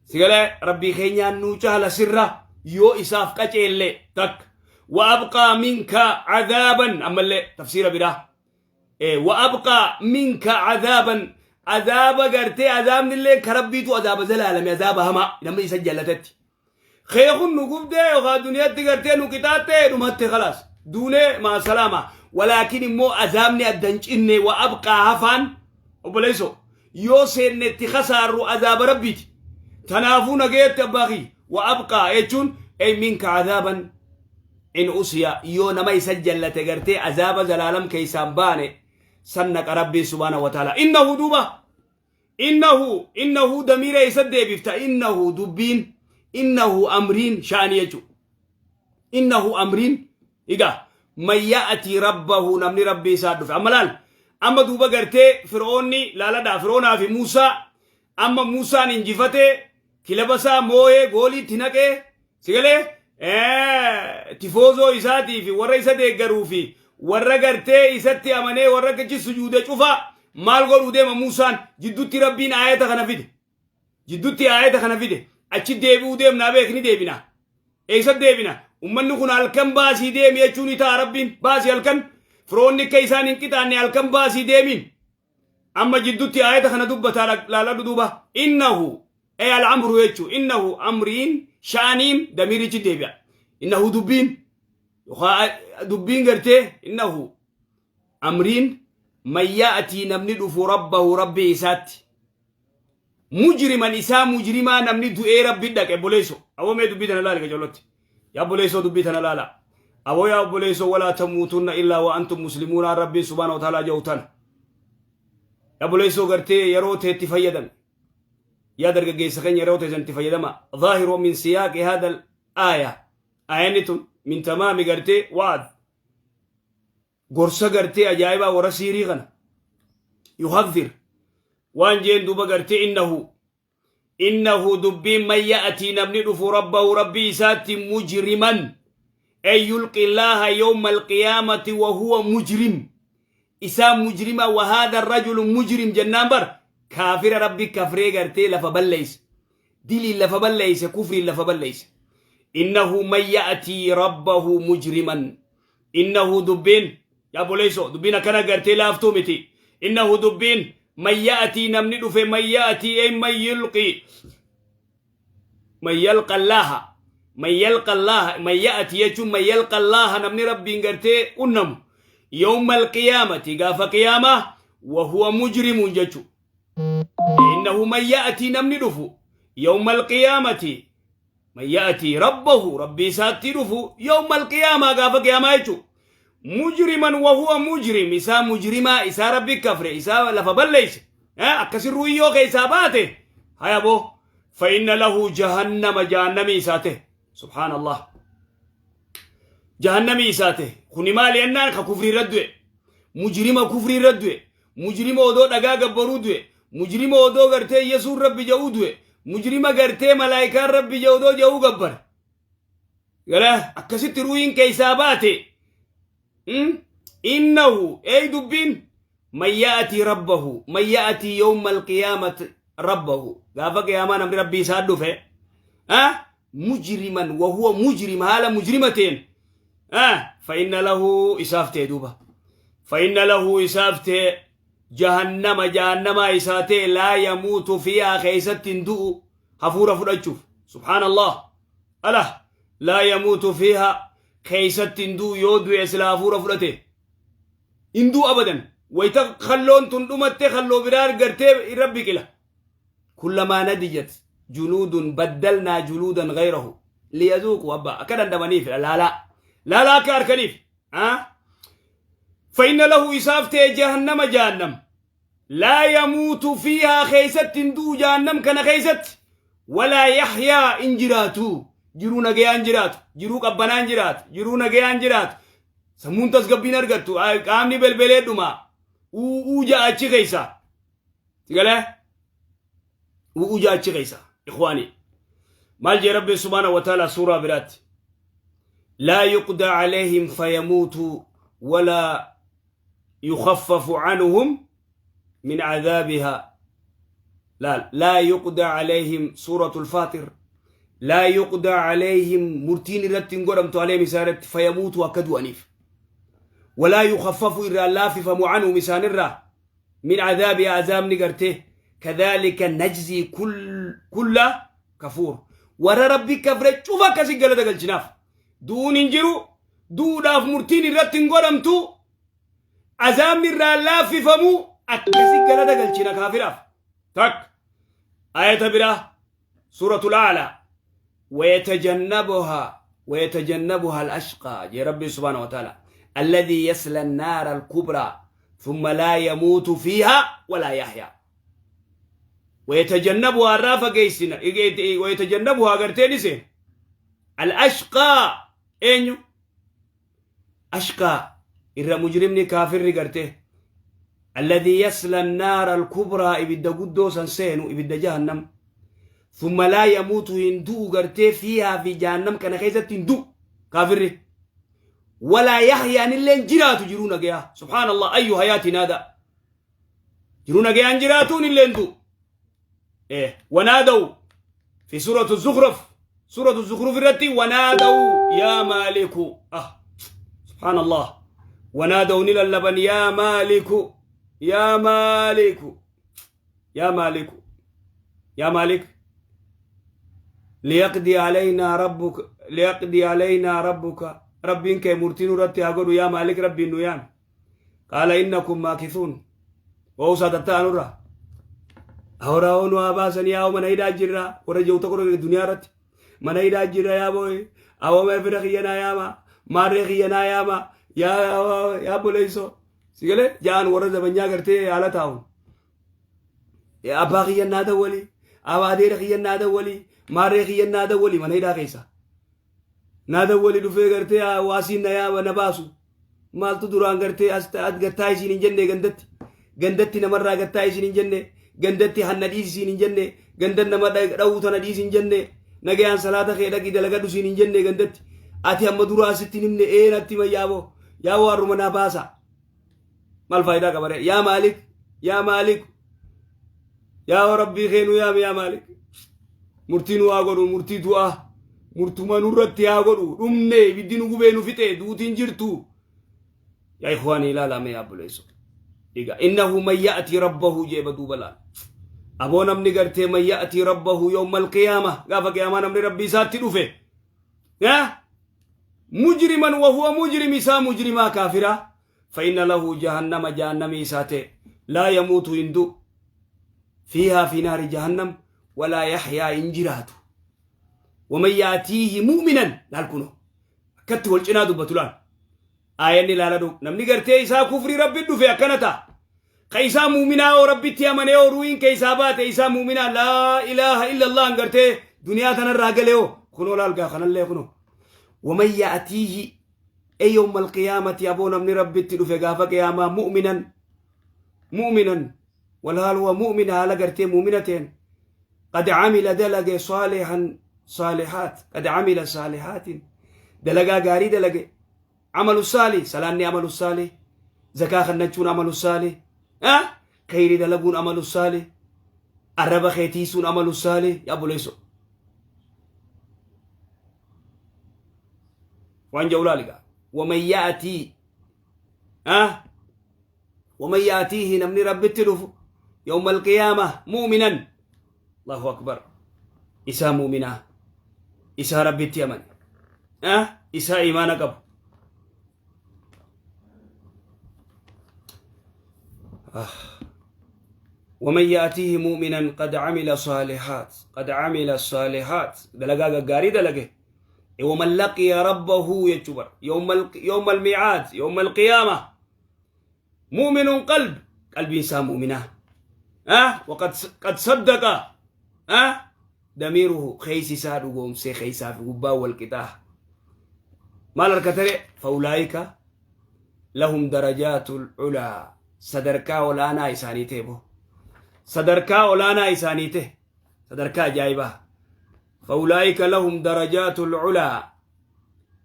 [SPEAKER 1] sigalee Rabbii keenyaan nuu caala sirra yoo isaaf qaceelle takka wa abqaa minka cadaaban ammallee tafsiira biraa wa abqaa minka cadaaban adaaba gartee adaabni illee ka Rabbiitu adaaba zalaalame adaaba hamaa namni isa jallatetti keekun nu gubdee yookaan duniyaatti gartee nu qixaattee dhumatte khalaas duunee maa salaama walaakin immoo azaabni adda hin cinne wa abqaa hafaan obboleessoo yoo seennetti kasaarru azaaba Rabbiiti. Tanaafuu nagayetti abbaa kiyya wa abqaa jechuun ay minka azaaban in usiya yoo nama isa jallate gartee azaaba zalaalam keessaan baane san naqa Rabbiin subhaanahu wa ta'ala. Innahu duuba innahu innahu damiira isa deebifta innahu dubbiin innahu amriin sha'anii jechuudha. Innahu amriin egaa man ya'ati rabbahu namni Rabbii isaa dhufe amma laal amma duuba gartee Fir'oonni laaladhaa Fir'oonaa fi Muusaa amma Muusaan injifatee kilaba isaa moo'ee gooliitti naqee sigalee tifoozoo isaatii fi warra isa deeggaruu fi Warra gartee isatti amanee warra achi sujuude cufa maal godhuu deema Muusaan? Jidduutti Rabbiin aayata kana fide. Jidduutti aayata kana fide. Achi deebi'uu deemnaa beek, ni deebina. Eessa deebina? Ummanni kun halkan baasii deemi jechuun ni ta'a. Rabbiin baasii halkan, firoonni akka isaan hin qixaanne halkan baasii deemiin. Amma jidduutti aayata kana dubbataa laaladhu duuba. Innahu ay al-amru jechuu, innahu amriin sha'aniin damiirichi deebi'a. Innahu dubbiin yookaan dubbiin gartee innahu amriin man ya'tii, namni dhufu, rabbahu, rabbii isaatti, mujriman, isaa mujrimaa, namni du'ee rabbi dhaqe. Obboleesso, aboo, mee dubbii tana laali qacolotti. Yaa obboleessoo, dubbii tana laala. Aboo, yaa obboleessoo, walaa tamuutunna illaa wa antum muslimuuna Rabbiin subhaana wa ta'aalaa jedhu tana. Yaa obboleessoo, gartee yeroo teetti fayyadame. Yaa dargaggeessa keenya, yeroo teessan itti fayyadama. Dhaahiru min siyaaqi hada aaya, aayanni tun min tamaami gartee wa'ad, gorsa gartee ajaa'ibaa warra siirii kana yuhadhir waan jeen duuba gartee. Innahu dubbiin man ya'atii, namni dhufu, rabbahu, rabbii isaatti, mujriman, ay yulqi Allaaha yawma alqiyaamati wa huwa mujrim, isaa mujrima. Wa haadha rajulu mujrim jennaan bar kaafira Rabbi kafree gartee lafa balleeyse, diliin lafa balleeyse, kufriin lafa balleeyse. Innahu man ya'atii rabbahu mujriman, innahu dubbiin, yaa boleeyso, dubbiin akkana gartee laaftuu miti. Innahu dubbiin man ya'atii, namni dhufe, man ya'atii ay man yulqi, man yalqa Allaaha, man yalqa Allaaha, man ya'ati jechuun man yalqa Allaaha, namni Rabbiin gartee qunnamu, yawma alqiyaamati, gaafa qiyaamaa, wa huwa mujrimun jechu. Innahu man ya'atii, namni dhufu, yawma alqiyaamati, man ya'atii rabbahu, rabbii isaatti dhufu, yawma alqiyaamaa, gaafa qiyaamaa jechu, mujriman, wa huwa mujrim, isaa mujrimaa, isaa Rabbi kafre, isaa lafa balleeyse, akkasin ruuyyoo keessaa baate. Haya boo, fa inna lahu jahannama, jahannamii isaa ta'e. Subhaan Allah, jahannamii isaa ta'e. Kuni maali jennaan, ka kufrii irra du'e, mujrima kufrii irra du'e, mujrima odoo dhagaa gabbaruu du'e, mujrima odoo gartee Yesuun Rabbi jedhuu du'e, mujrima gartee malaayikaan Rabbi jedhu odoo jedhuu gabbare gara akkasitti ruuyin keessaa baate. Innahu ey dubbiin man ya'atii rabbahu, man ya'atii yawma alqiyaamati rabbahu, gaafa qiyaamaa namni Rabbii isaa dhufe mujriman, wa huwa mujrim, haala mujrima ta'een, fa inna lahu, isaaf ta'e duuba, fa inna lahu, isaaf ta'e, jahannama, jahannamaa isaa ta'e. Laa yamuutu fiihaa, keessatti hin du'u hafuura fudhachuuf. Subhaanallah, ala laa yamuutu fiihaa, keessatti hin du'u. Yoo du'e sila hafuura fudhate hin du'u abadan. Wayta kalloon tun dhumatte kalloo biraa gartee irra biqila. Kullamaa nadijat juluudun baddalnaa juluudan gayrahu liyazuuqu, abba akka dandamaniif, laalaa laalaa akka harkaniif. Fa inna lahu, isaaf ta'e, jahannama, jahannam. Laa yamuutu fiihaa, keessatti hin du'u jahannam kana keessatti, walaa yaxyaa, in jiraatu, jiruu nagayaan jiraatu, jiruu qabbanaan jiraatu, jiruu nagayaan jiraatu, sammuun tasgabbiin argattu, qaamni belbelee dhuma u'uu ja'a achi keessa sigalee u'uu ja'a achi keessa. Ikhwaani, maal jee Rabbi subhaanahu wa ta'ala suuraa biraatti? Laa yuqdaa calayhim fayamuutuu walaa yukhaffafu canhum min cadaabihaa. Laal, laa yuqdaa calayhim, suuratul Faatir. Laa yuqdaa calayhim, murtiin irratti hin godhamtu, alayhim, isaan irratti, fayamuutu, akka du'aniif, walaa yukhaffafu, irraa laaffifamu, canhum, isaanirraa, min cadaabihaa, azaabni gartee. Kadhalika najzii kulla kafuur, warra Rabbi kafre cufa akkasi galata galchinaaf. Du'uun hin jiru, du'uudhaaf murtiin irratti hin godhamtu, azaabni irraa laaffifamu, akkasi galata galchina kaafiraaf. Takka ayata biraa, suuratul A'laa. Wayatajannabuha al-ashqaa jee Rabbi subhaanahu wa ta'ala, alladhii yasla an-naara al-kubraa thumma laa yamuutu fiihaa walaa yahyaa. Wayatajannabuha, irraa fageessina, wayatajannabuha garteen ise al-ashqaa. Eenyu ashqaa irra? Mujrimni kaafirri gartee alladhii yasla an-naara al-kubraa, ibidda guddoo san seenu, ibidda jahannam, thumma laa yamuutu, hin du'u gartee, fiihaa, fi jahannam kana keessatti hin du'u kaafirri. Walaa yahyaan illeen jiraatu jiruu nagayaa. Subhaanallah ayyu hayaatiin haadaa. Jiruu nagayaan jiraatuun illeen du'u. Wanaadaw fi suuratu Zukhruf suuratu Zukhruf irratti wanaadaw yaa maaliku ah subhaanallah wanaadaw ni lallaban yaa maaliku yaa maaliku yaa maaliku yaa maalik liyaqdii alaynaa rabbuka liyaqdii alaynaa rabbuka rabbiin kee murtii nurratti haa godhu yaa maalik rabbiin nu yaami qaala innakum maakithuun wa'usaa tatta'a nurra Ahoraa hoo nu haa baasanii yaa mana hidhaa jirra warra jiru tokko tokko duniyaa irratti mana hidhaa jirra yaa booye awwama fira kiyya naa yaama maarree kiyya naa yaama yaa yaa boleessoo si galee ja'an warra zabanyaa gartee haala taa'u abbaa kiyya naa dawwali abaadeera kiyya naa dawwali maarree kiyya naa dawwali mana hidhaa keessa naa dawwali dhufee gartee waasiin na yaama na baasu maaltu duraan gartee as gattaa isiin hin jenne gandatti gandatti namarraa gattaa isiin hin jenne gandatti hanna dhiisi isiin hin jenne gandan nama dha'uu tana dhiisi hin jenne nagayaan salaata kee dhaqii dalagadhu isiin hin jenne gandatti ati amma duraa sitti hin himne ee natti hima yaaboo yaaboo harruma naa baasa maal faayidaa qaba ree yaa maalik yaa maalik yaa rabbii kee nu yaami yaa maalik murtii nu haa godhu murtii du'aa murtuma nurratti haa godhu dhumne ibiddi nu gubee nu fixe duutiin jirtu yaa ikhwaani ilaalaa mee obboleesso egaa innahu man ya'tii rabbahu jeeba duuba laal aboo namni gartee man ya'tii rabbahu yawma alqiyaama gaafa qiyaamaa namni rabbii isaatti dhufe yaa mujriman wahuwa mujrim isaa mujrimaa kaafiraa fa inna lahu jahannama jahannamii isaa ta'e laa yamuutu hin du'u fiihaa fi naari jahannam walaa yaxyaa hin jiraatu waman yaatiihi mu'minan laal kuno akkatti wal cinaa dubbatu laal aayanni ilaaladhu namni gartee isaa kufrii rabbi dhufe akkana ta'a ka isaa muuminaa oo rabbitti amanee oo ruuhiin keessaa baate isaa muuminaa laa ilaaha illallah gartee duniyaa tanarraa galee oo kunoo laal gaa kanallee kunoo waman yaatiihi e yawma alqiyaamati aboo namni rabbitti dhufe gaafa qiyaamaa mu'minan mu'minan walhaal huwa mu'min haala gartee mu'mina ta'een qad camila dalage saalihan saalihaat qad camila saalihaatin dalagaa gaarii dalage amalu saalih salaanni amalu saalih zakaa kannachuun amalu saalih kheyri dalaguun amalu saalih arraba kee tiisuun amalu saalih yaa buleeso waan jedhu laali gaa waman ya'tii waman ya'tiihi namni rabbitti dhufu yawma alqiyaama mu'minan allahu akbar isaa mu'minaa isaa rabbitti amane isaa imaana qabu ومن يأتيه مؤمنا قد عمل صالحات قد عمل الصالحات دلقا غاري دلقه ومن لقي ربه يجبر يوم يوم الميعاد يوم القيامة مؤمن قلب قلب إنسان مؤمنة أه وقد قد صدق أه ضميره خيسي سادو قوم سي خيسا في قبا والكتاه مال الكتري فأولئك لهم درجات العلا sadarkaa olaanaa isaanii ta'e boo sadarkaa olaanaa isaanii ta'e sadarkaa ajaa'ibaa فأولئك لهم درجات العلا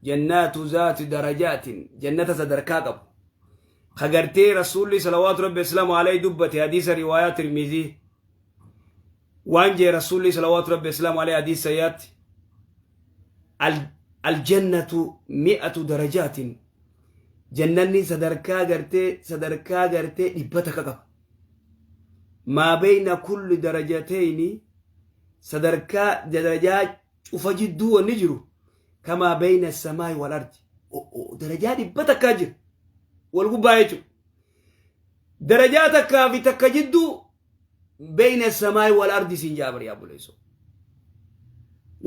[SPEAKER 1] جنات ذات درجات جنة sadarkaa qabu خغرتي رسولي صلوات ربي السلام عليه دبت حديث روايات ترمذي وان جي رسولي صلوات ربي السلام عليه حديث سيات الجنة 100 درجات jannanni sadarkaa gartee sadarkaa gartee 100 qaba maa bayna kulli darajatayni sadarkaa darajaa cufa jidduu wanni jiru kamaa bayna samaa'i wal ardi darajaa 100 jira wal gubbaa jechuudha darajaa takkaa fi takka jidduu bayna samaa'i wal ardi siin jaabar yaa buleessoo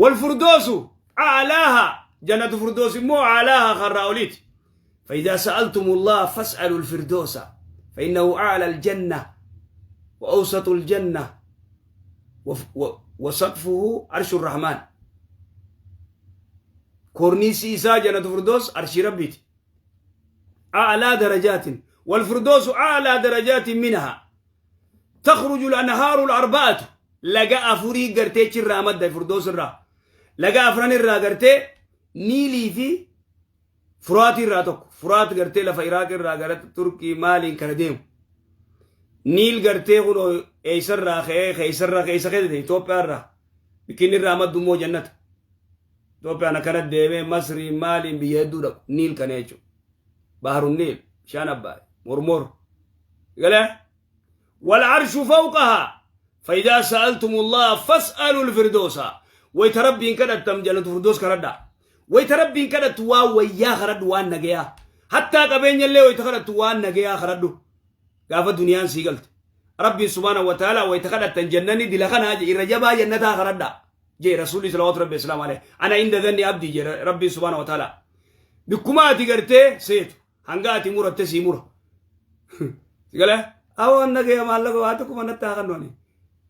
[SPEAKER 1] wal furdoosu a'laaha jannatu furdoos immoo a'laaha karraa oliiti فإذا سألتم الله فاسألوا الفردوس فإنه أعلى الجنة وأوسط الجنة وسقفه عرش الرحمن كورنيسي إسا جنة فردوس عرش ربيت أعلى درجات والفردوس أعلى درجات منها تخرج الأنهار الأربعة لقى أفوري قرتي چرا مدى فردوس الرا لقى أفران الرا قرتي نيلي في Furaatii irraa tokko. Furaat gartee lafa Iraaq irraa gara Turkii maaliin kana deemu. Niil gartee kunoo eessarraa ka'ee keessarraa keessa keessa Itoophiyaa irraa. Bikkinni irraa maddu immoo jannata. Itoophiyaan akkana deemee Masrii maaliin biyya hedduu dhaqu. Niil kana jechuudha. Baharun Niil bishaan Abbaay mormor. Galee? والعرش فوقها فإذا سألتم الله فاسألوا الفردوس. ويتربي كدتم جنة الفردوس كردا، ويتربي كدت وا ويا خرد وان نجيا، حتى قبين اللي ويتخرد وان نجيا خردو قافة دنيا سيقلت ربي سبحانه وتعالى. ويتخرد جنني دي لخنا الرجبا جنتها خردا جي رسولي صلوات ربي السلام عليه. أنا عند ظن عبدي جي ربي سبحانه وتعالى. بكما تقرتي سيت هنگاتي مرة تسي مرة قال awon nagaya maallaqa waa tokko manatti haa kennu.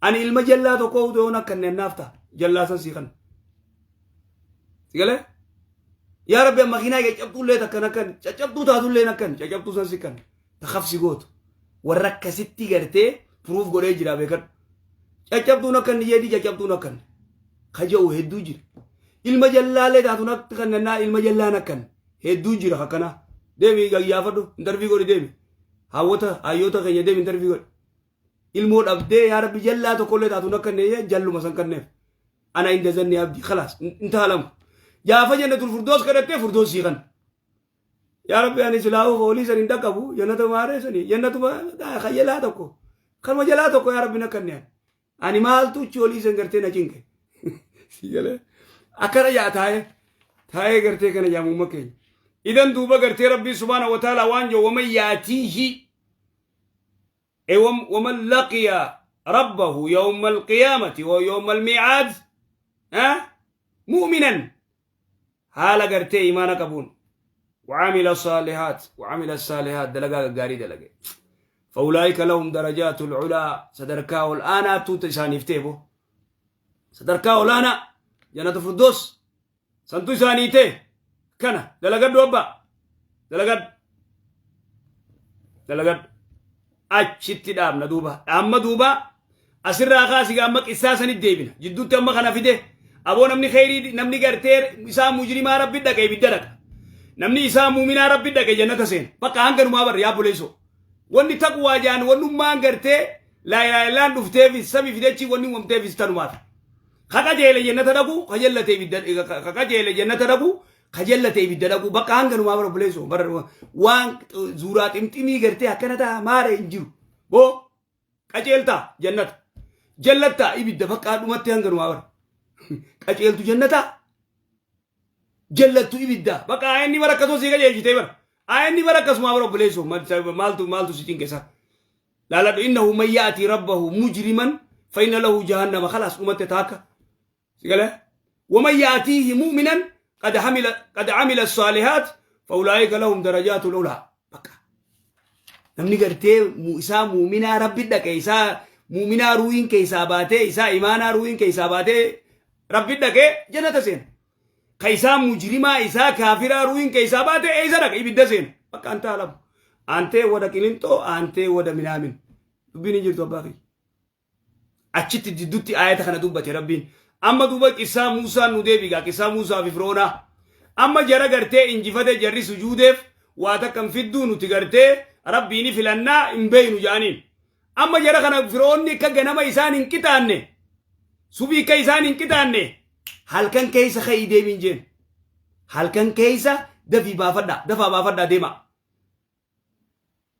[SPEAKER 1] Ani ilma jallaa tokko utuu akka naaf ta'a jallaa san sii kennu. Sigalee yaa rabbi, makiinaa caccabtuullee takkan akkan caccabtuu taatullee akkan caccabtuu san si kennu takafsi gootu warra akkasitti gartee puruuf godhee jira beekadhu. Caccabtuun akkan jedhi, caccabtuun akkan kaja'u hedduu jira. Ilma jallaallee taatuun akka kannannaa ilma jallaan akkan hedduu jira akkanaa. Deemi gayyaafadhu, interview godhi, deemi. Hawwata hayyoota keenya deemi interview godhi. Ilmoo dhabdee yaa rabbi jallaa tokkollee taatuun akka inni jalluma san kanneef. أنا عند ظن عبدي، خلاص انتهى الأمر. Gaafa jannatul furdoos kadhattee furdoos sii kan. Yaa rabbi, ani silaa'uu foolii san hin dhaqqabu, jannata maaree sani jannatuma jalaa tokko kanuma jalaa tokko yaa rabbi nakkanneen ani maaltu uchi olii san gartee na cinqe. Akkana yaa taa'ee taa'ee gartee kana jaamumma keenya. Idan duuba gartee rabbii سبحانه وتعالى waan jiru ومن يأته ومن لقي ربه يوم القيامة ويوم الميعاد ها مؤمنا haala gartee imaana qabuun وعمل الصالحات، وعمل الصالحات dalagaa gaarii dalage، فأولئك لهم درجات العلا sadarkaa ol'aanaa tuuta isaaniif teebo. Sadarkaa ol'aanaa jannata firdoos santu isaanii ta'e. Kana dalagadhu abbaa, dalagadhu, dalagadhu. Achitti dhaabna duuba. Amma duuba asirraa kaasigaa amma qissaa sanit deebina. Jidduutti amma kana fide aboo namni kheyrii, namni gartee isaa mujrimaa rabbi dhaqe ibidda dhaqa, namni isaa muuminaa rabbi dhaqe jannata seena. Bakka hanganumaa barra yaa buleessoo. Wanni taqwaa jaan wannummaan gartee laa ilaaha illaan dhufteefis sami fidechi wanni uumamteefis tanumaaf. Ka qajeele jannata dhaqu, ka jallate ibidda, ka qajeele jannata dhaqu, ka jallate ibidda dhaqu. Bakka hanganumaa bara buleessoo bara waan zuuraa ximximii gartee akkana ta'a maara hin jiru. Boo qajeeltaa jannata, jallattaa ibidda. Bakka dhumatti hanganumaa bara qajeeltu jannata, jallattu ibidda. Bakka inni bara akkasuma sii qajeelchitee bara inni bara akkasumaa bara obboleessoo maaltu maaltu si cinqisa? Laaladhu. إنه من يأت ربه مجرما فإن له جهنم. خلاص dhumatti taaka sigale. ومن يأته مؤمنا قد عمل الصالحات فأولئك لهم درجات العلى. Bakka namni gartee isaa muuminaa rabbi dhaqe, isaa muuminaa ruuhin keessaa baatee, isaa imaanaa ruuhin keessaa baatee rabbi dhaqee jannata seena. Ka isaa mujrimaa, isaa kaafiraa ruuhin keessaa baatee eessa dhaqa? Ibidda seena. Bakka anta alamu aantee wada qilinxoo aantee wada minaamin dubbiin hin jirtu abbaa kiyya. Achitti jidduutti aayata kana dubbate rabbiin. Amma duuba qissaa Muusaan nu deebigaa, qissaa Muusaa fi Firoonaa. Amma jara gartee injifate jarri sujuudeef waa takka hin fidduu, nuti gartee rabbiini filannaa hin beeynu jaaniin. Amma jara kana Firoonni akka ganama isaan hin qixaanne, subii akka isaan hin qixaanne halkan keessa ka'ii deemin jeen. Halkan keessa dafii baafadhaa, dafaa baafadhaa deema.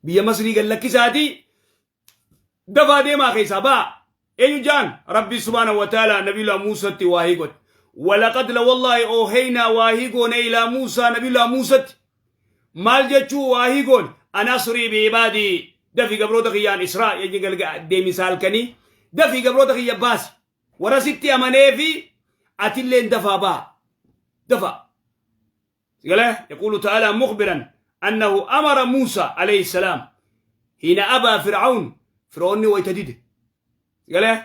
[SPEAKER 1] Biyya Masrii gad lakkisaatii dafaa deemaa keessaa ba'a. Eenyu jaan? Rabbi سبحانه وتعالى nabiyullah Muusatti waahii godhe. ولقد لوالله أوحينا waahii goone إلى موسى nabiyullah Muusatti. Maal jechuu waahii goone? أن أسر بعبادي dafii gabroota kiyyaan israa jechuun galga deemisa halkanii dafii gabroota kiyya baasi. Warra sitti amanee fi atilleen dafaa ba'a. Dafa. Galee يقول تعالى مخبرا أنه أمر موسى عليه السلام حين أبى فرعون فرعون ويتدد galee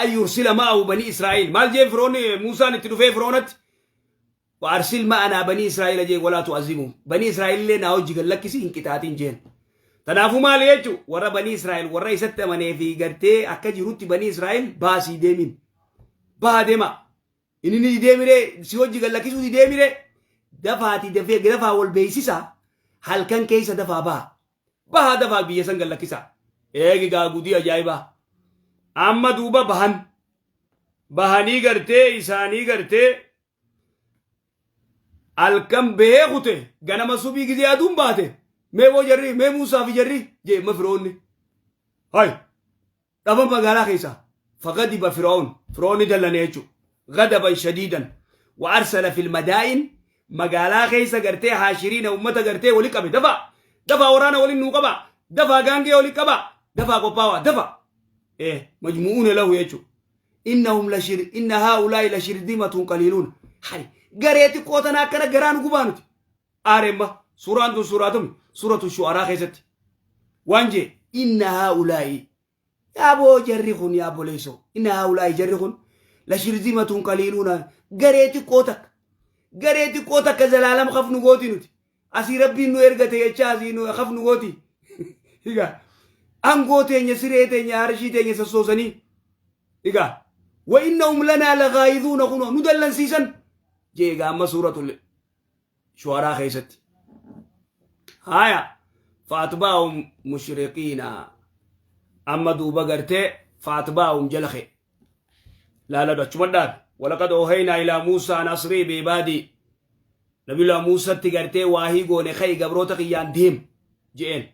[SPEAKER 1] أن يرسل معه بني إسرائيل. Maal jeen فرعون موسى نتدفee فرعونت وأرسل معنا بني إسرائيل jeen ولا تعذبهم بني إسرائيل لنا hojii gallakkisi hin qixaatin jeen. Tanaafuu maal jechu? Warra banii Israa'el warra isatti amanee fi gartee akka jirutti banii Israa'el baasii deemin. Baha deema. Inni ni deemire, si hojii gallakkisuu deemire. Dafaatii dafee dafaa wal beeksisaa, halkan keessa dafaa baha. Bahaa, dafaa biyya san gallakkisaa. Eegi gaa gudii ajaa'ibaa. Amma duuba bahan. Bahanii gartee isaanii gartee halkan bahee kute. Ganama subii gizee aduun baate, "Mee boo jarri, mee Muusaa fi jarri?" jee. Ma Firoonni hay dhaban magaalaa keessaa. فغضب فرعون, Firoonni dallane jechuudha, غضبا شديدا وأرسل في المدائن, magaalaa keessa gartee حاشرين, ummata gartee wali qabe. "Dafa, dafa, waraana waliin nuu qaba, dafa, gaangee wali qaba, dafa, qophaawaa, dafa." مجموعون له jechuudha. إنهم لشر إن هؤلاء لشرذمة قليلون. Hay, garee xiqqoo tana akkana garaan gubaa nuti aaremma. Suuraan tun suuraatum Suuratu Shu'araa keessatti waan jee: إن هؤلاء, yaaboo jarri kun, yaa boleessoo, إن هؤلاء, jarri kun, لشرذمة قليلون, garee xiqqoo takka, garee xiqqoo takka zalaalama kaf nu gooti. Nuti asii Rabbiin nu ergate jecha asii nu kaf nu gooti. Egaa aangoo teenya, siree teenya, harshii teenya sassoosanii, egaa وإنهم لنا لغائظون, kunoo nu dallansiisan jee. Egaa amma Suuratul Shu'araa keessatti haya فأتبعهم مشرقين. Amma duuba gartee فأتبعهم jala kee laaladhu, achuma dhaabe. ولقد أوحينا إلى موسى أن أسر بعبادي. Nabiyullah Muusatti gartee waahii goone, "Kai, gabroota kiyyaan deem," je'een.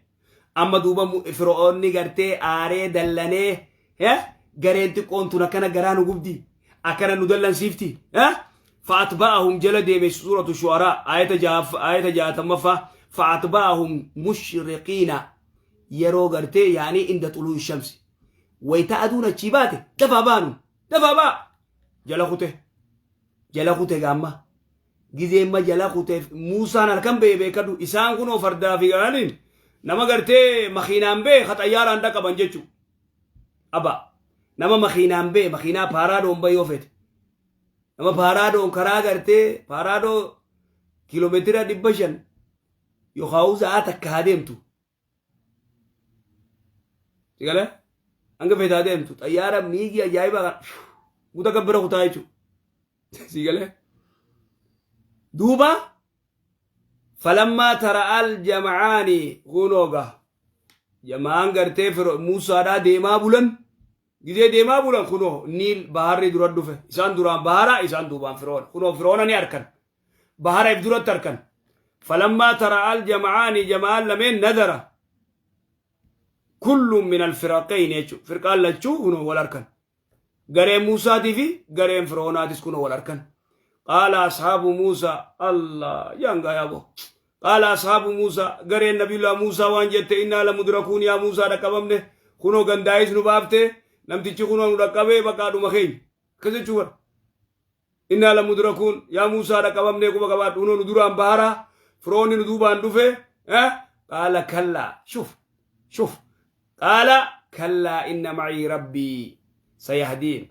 [SPEAKER 1] Amma duuba Fir'oonni gartee aaree dallanee, gareen xiqqoon tun akkana garaa nu gubdi, akkana nu dallansiifti. فأتبعهم jala deeme. Suuratu Shu'araa aayata 60ffaa. فأتبعهم مشرقين, yeroo gartee yaanii عند طلوع الشمس, wayta aduun achii baate, dafaa baanu, dafaa baa, jala kute, jala kute. Gaamma gizeemma jala kute. Muusaan halkan ba'e, beekadhu. Isaan kunoo fardaa fi gaaniin nama gartee makiinaan ba'e ka xayyaaraan dhaqaban jechu. Aba nama makiinaan ba'e, makiinaa Paaraadoon ba'e yoo fete, nama Paaraadoon karaa gartee Paaraadoo kiiloomeetira 500 yookaan sa'aa takka haa deemtu. Sigale hanga feetaa deemtu, xayyaara miigii ajaa'ibaa kan guuta gabbira kutaa jechuudha. Sigale duuba فلما تراءى الجمعان, kunooga jamaan gartee Muusaadhaa deemaa bulan. Gizee deemaa bulan, kunoo Niil baharri dura dhufe. Isaan duraan bahara, isaan duubaan Firoona. Kunoo Firoona ni arkan, bahara if duratti arkan. فلما تراءى الجمعان, jamaan lameen, نظر كل من الفريقين jechu, firqaan lachuu kunoo wal arkan. Gareen Muusaatii fi gareen Firoonaatis kunoo wal arkan. قال أصحاب موسى, Allah yaanga yaabo, قال أصحاب موسى, gareen Nabiyullah Muusaa waan jette: إنا لمدركون, yaa Muusaa, dhaqqabamne. Kunoo gandaayis nu baafte, namtichi kunoo nu dhaqqabee, baqaadhuma keenya akkas jechuu bara. إنا لمدركون, yaa Muusaa, dhaqqabamne, quba qabaadhu. Kunoo nu duraan baharaa, Firoonni nu duubaan dhufe. قال كلا, شوف شوف, قال كلا إن معي ربي سيهدين.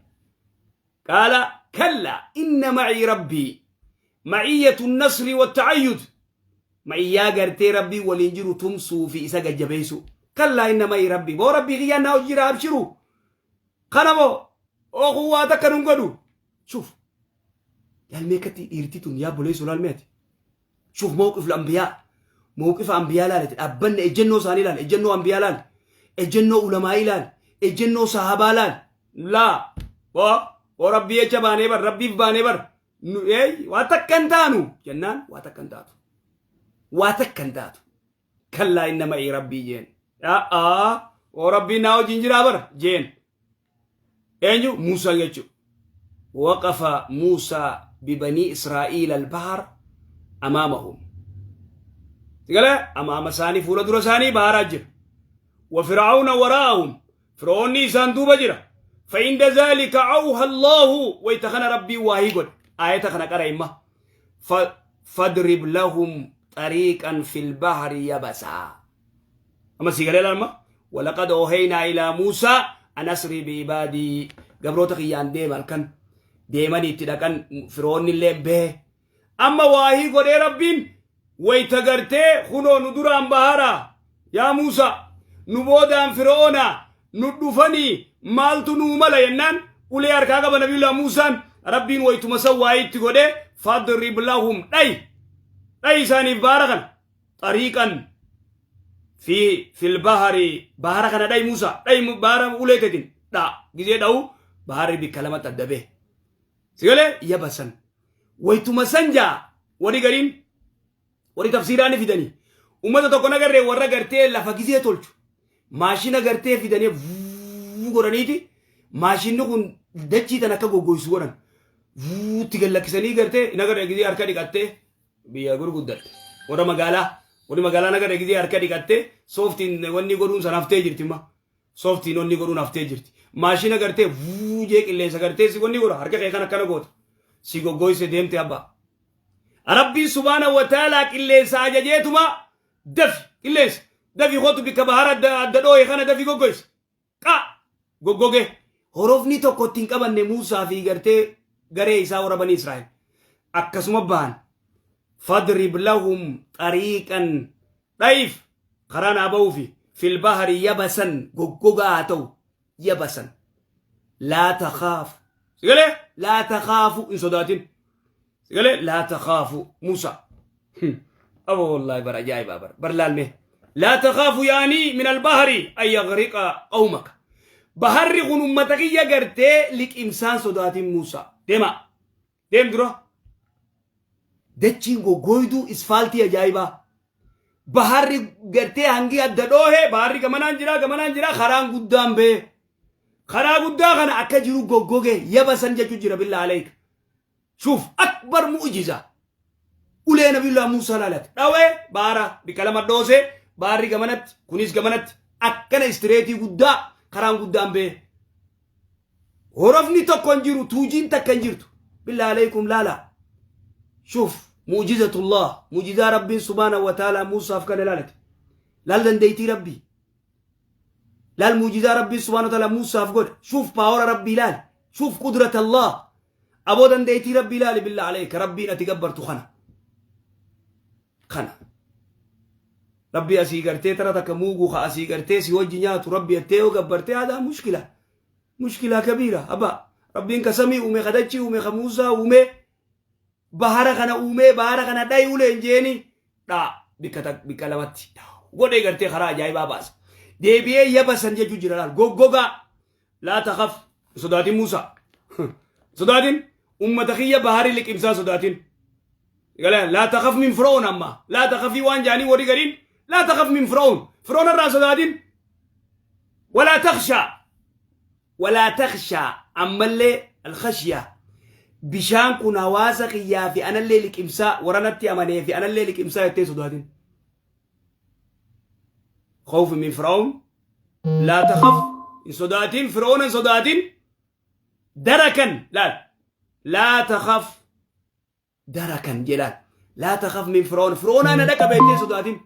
[SPEAKER 1] قال كلا إن معي ربي, معية النصر والتأييد, معيyaa gartee Rabbii waliin jiru tumsuu fi isa gajjabeessu. كلا إن معي ربي, boo Rabbii kiyyaan naa jira, abshiru. Kana moo ookuu waa takka nun godhu. شوف laalmee akkatti dhiirti tun, yaa boleessu, laalmeeti. شوف موقف الأنبياء, mawqifa ambiyaa laalete, dhaabbanne ejjennoo isaanii laal, ejjennoo ambiyaa laal, ejjennoo ulamaa'ii laal, ejjennoo sahabaa laal. Laa boo boo, Rabbii jecha baanee bar, Rabbiif baanee bar, waa takka hin taanu jennaan, waa takka hin taatu, waa takka hin taatu. كلا إن معي ربي jeen. A'aa, oo Rabbiin naa wajjin jiraa bara jeen. Eenyu? Muusaa jechu. وقف موسى ببني إسرائيل البحر أمامهم. Sigale amaama isaanii, fuula dura isaanii baharaa jira. وفرعون وراءهم, Fir'oonni isaan duuba jira. فعند ذلك أوحى الله, wayta kana Rabbii waahii godhe. Aayata kana qara imma. فاضرب لهم طريقا في البحر يبسا. Amma sigalee lama. ولقد أوحينا إلى موسى أن أسر بعبادي, gabroota kiyyaan deema. Halkan deemanii itti dhaqan, Firoonni illee bee. Amma waahii godhee Rabbiin wayta gartee kunoo nu duraan bahara yaa Muusa, nu boodaan Firoona nu dhufanii, maaltu nuu mala jennaan, ulee harkaa qaba Nabiyullah Muusaan. Rabbiin waytuma san waahii itti godhee, فاضرب لهم, dhay. Dhayi isaaniif bahara kana. Xariiqan fi fil bahari bahara kana dhayi Musa dhayi bahara ulee teetiin dha gizee dha'u baharri bikka lamatti adda bahe. Sigalee yabasan. Waytuma san jaa warri gariin warri tafsiiraa ni fidanii. Ummata tokko nagarree warra gartee lafa gizee tolchu. Maashina gartee fidanii vuu godhaniiti maashinni kun dachii tan akka goggoysu godhan. Vuutti gad lakkisanii gartee nagarree gizee harka dhiqattee biyya gurguddatte. Warra magaalaa warri magaalaa nagarree gizee harka dhiqattee sooftiin wanni godhuun san haftee jirti ma. Sooftiin wanni godhuun haftee jirti. Maashina gartee vuu jee qilleensa gartee si wanni godha harka kee kan akkana goota. Si goggoyse deemte abbaa. Rabbiin subhaanahu wa ta'aalaa qilleensa ajajeetuma dafi qilleensa dafi kootu bikka bahara adda adda dhooye kana dafi goggoyse. Qa goggoge horofni tokko ittiin qabanne Muusaa fi gartee garee isaa warra banii Israa'el. Akkasuma bahan fadrib lahum xariiqan dhayiif karaa naa ba'uufi fil bahari yabasan goggogaa haa ta'u yabasan laa takhaafu sigalee laa takhaafu hin sodaatin sigalee laa takhaafu Muusaa abo wallahi bar ajaa'ibaa bar bar laalmee laa takhaafu yaanii min albahri an yaghriqa qawmaka baharri kun ummata kiyya gartee liqimsaan sodaatin Muusaa deema deem dura dachiin goggooyduu isfaaltii ajaa'ibaa baharri gartee hangi adda dhoohe baharri gamanaan jira gamanaan jira karaan guddaan bee karaa guddaa kana akka jiru goggoge yabasan jechuu jira billaa aleeka shuuf akbar mu'jiza ulee nabiyullah Muusaa laalate dhawee baara bikka lama dhoose baarri gamanatti kunis gamanatti akkana istireetii guddaa karaan guddaan bee Horofni tokko hin jiru, tuujiin takka hin jirtu. Billaa alaykum laala. Shuf, mu'jizatullah, mu'jizaa Rabbiin subhaanahu wa ta'ala Muusaaf kana laalate. Laal dandeeytii Rabbii. Laal mu'jizaa Rabbiin subhaanahu wa ta'ala Muusaaf godhe. Shuf paawara Rabbii laal. Shuf qudratallah. Aboo dandeeytii Rabbii laali billaa alayka Rabbiin ati gabbartu kana. Kana. Rabbi asii gartee tara takka muugu ka asii gartee si wajji nyaatu Rabbi attee yoo gabbartee haadhaa mushkila. Mushkilaa kabiira abba. Rabbiin ka samii uume ka dachii uume ka Muusaa uume bahara kana uumee bahara kana dhayi ulee hin jeeni dhaa bikka bikka lamatti godhee gartee karaa ajaa'ibaa baasa. Deebi'ee yabasan jechuu jira laal goggogaa laa takaf hin sodaatin Muusaa hin sodaatin ummata kiyya bahari liqimsaa sodaatin. Galee laa takaf min firoon amma laa takafii waan jaanii warri gariin laa takaf min firoon firoon irraa sodaatin. Walaa takshaa walaa takshaa ammallee alkhashyaa bishaan kun hawaasa kiyyaa fi anallee liqimsaa waranatti amanee fi anallee liqimsaa jettee sodaatin. Khawfi min fir'aun laa takhaf hin sodaatin fir'auna hin sodaatin darakan laal laa takhaf darakan jedhaan laa takhaf min fir'aun fir'auna na dhaqa beektee sodaatin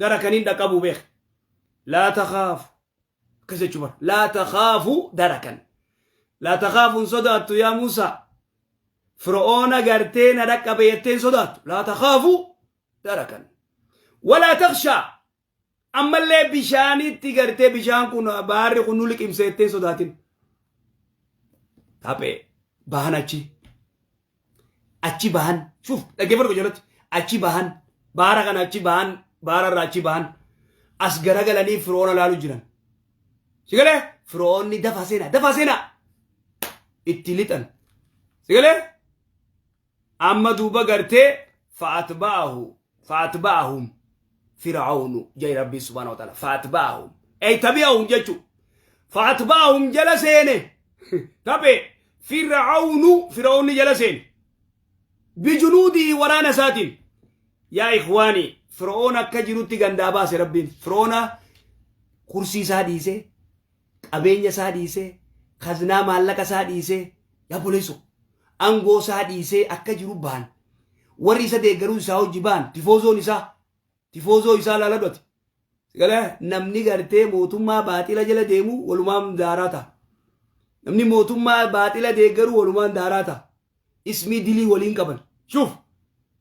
[SPEAKER 1] darakaniin dhaqabuu beek laa takhaaf akkas jechuu bara laa takhaafu darakan laa takhaafu hin sodaattu yaa Muusaa fir'auna gartee na dhaqqabe jettee hin sodaattu laa takhaafu darakan walaa takhshaa ammallee bishaanitti gartee bishaan kun baharri kun nu liqimse jettee hin sodaatin taphee bahan achi achi bahan shuf dhaggeeffadhu jalatti achi bahan baara kana achi bahan baara irraa achi bahan as garagalanii firoona laalu jiran sigalee firoonni dafaa seenaa dafaa seenaa itti lixan sigalee amma duuba gartee fa'atba'ahu fa'atba'ahum fir'aunu jai rabbii subhaanahu wa ta'ala fa'atba'ahum ay tabi'ahum jechu fa'atba'ahum jala seene taphe fir'aunu fir'aunni jala seene bijunuudii waraana isaatiin yaa ikhwaani fir'oon akka jirutti gandaa baase rabbiin fir'oona kursii isaa dhiisee qabeenya isaa dhiisee kaznaa maallaqa isaa dhiisee yaa boleessoo angoo isaa dhiisee akka jiru bahan warri isa deeggaruu isaa hojii bahan tifoozoon isaa tifoozoo isaa laaladhu ati galee namni gartee mootummaa baaxila jala deemu walumaan daaraa ta'a namni mootummaa baaxila deeggaruu walumaan daaraa ta'a ismii dilii waliin qaban shuf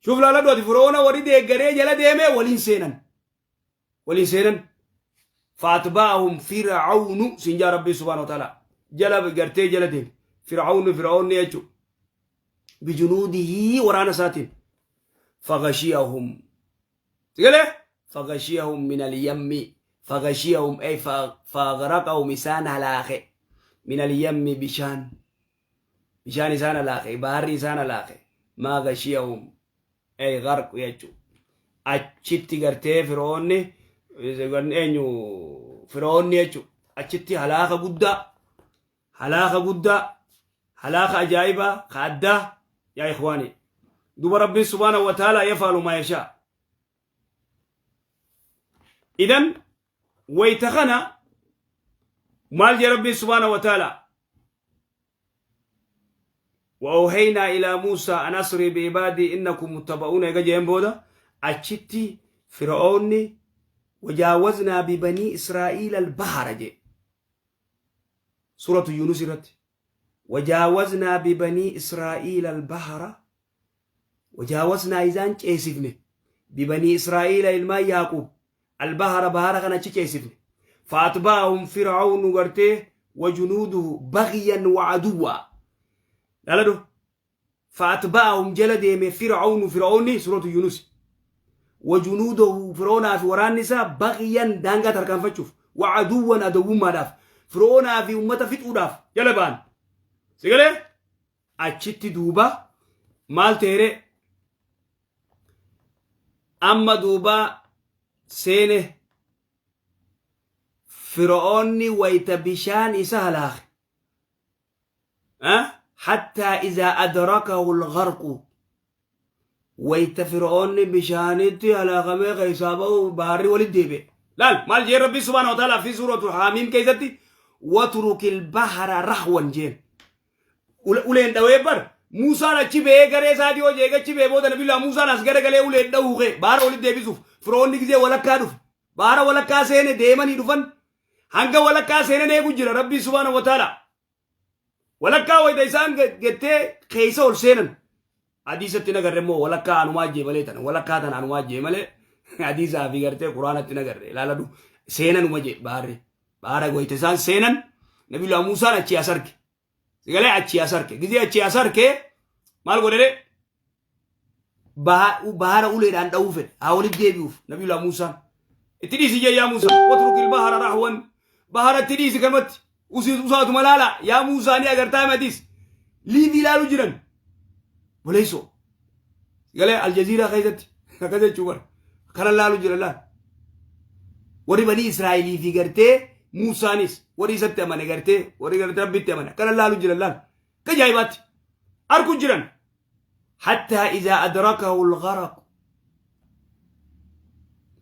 [SPEAKER 1] shuf laaladhu ati firoona warri deeggaree jala deemee waliin seenan waliin seenan faatbaahum fir'aunu siin jaa rabbii subhaanahu wa ta'ala jala gartee jala deeme fir'aunu fir'aunni jechuudha bijunuudihi waraana isaatiin. Fagashiyahum. Sigalee? Fagashiyahum min al-yammi. Fagashiyahum ay fagharaqahum, isaan halaake. Min al-yammi, bishaan. Bishaan isaan halaake. Baharri isaan halaake. Maa gashiyahum ay gharq jechuudha. Achitti gartee Firoonni eenyu, Firoonni jechuudha. Achitti halaaka guddaa, halaaka guddaa, halaaka ajaa'ibaa ka addaa. Yaa ikhwaani, duba Rabbiin subhaanahu wa ta'ala yafaalu maa yashaa. Idan wayta kana maal jee Rabbiin subhaanahu wa ta'ala? وأوحينا إلى موسى أن أسري بعبادي إنكم متبعون. Eega jeen booda achitti Fir'aunni وجاوزنا ببني إسرائيل البحر jee سورة يونس irratti. وجاوزنا ببني إسرائيل البحر، وجاوزنا isaan ceesifne، ببني إسرائيل ilmaan Yaaqub، البحر bahara kana achi ceesifne. فأتبعهم فرعون gartee وجنوده بغيا وعدوا. Dhaladhu. فأتبعهم jala deeme، فرعون فرعوني سورة يونس، وجنوده فرعونaa fi waraanni isaa، بغيا daangaa tarkaanfachuuf، وعدوا adawwummaadhaaf, Fir'oonaa fi ummata fixuudhaaf jala ba'an. Sigalee? Achitti duuba maal ta'ere? Amma duuba seene Fir'oonni wayta bishaan isa halaake. حتى إذا أدركه الغرق, wayta Fir'oonni bishaanitti halaakamee keessaa ba'u baharri walitti deebi'e. Laal maal jee Rabbi subhaanahu wa ta'ala fi suuratu Haamiim keessatti? واترك البحر رهوا jeen. Uleen dhawee bar Muusaan achi ba'ee garee isaatii hojii eega achi ba'ee booda Nabiyyu Muusaan as garagalee uleen dhawuu ka'e bahara walitti deebisuuf. Fir'oonni gizee walakkaa dhufe, bahara walakkaa seene, deemanii dhufan, hanga walakkaa seenan eegu jira Rabbi subhaanahu wa ta'ala. Walakkaa wayita isaan gettee keessa ol seenan, hadiisatti nagarre immoo walakkaa anumaa jee malee, tana walakkaa tana anumaa jee malee, hadiisaa fi gartee Quraanatti nagarre. Ilaaladhu, seenanuma jee baharri. Bahara wayita isaan seenan Nabiyyu Muusaan achi as arge. Sigalee? Achi as arge. Gizee achi as arge maal godhe? Bahara uleedhaan dha'uu fedhe, haa walitti deebi'uuf. Nabiyyu Muusaan itti dhiisi jee, yaa Muusaa, واترك البحر رهوا, bahara itti dhiisi kanumatti, usaatuma laala yaa Muusaa, ni agartaa matiis liivii ilaalu jiran boleessoo. Sigalee? Aljaziiraa keessatti akkas jechuu bara kana laalu jiran. Laal, warri banii Israa'elii fi gartee Muusaanis, warri isatti amane, gartee warri gartee Rabbitti amane kana laalu jiran. Laal, akka ajaa'ibaatti arku jiran. حتى إذا أدركه الغرق,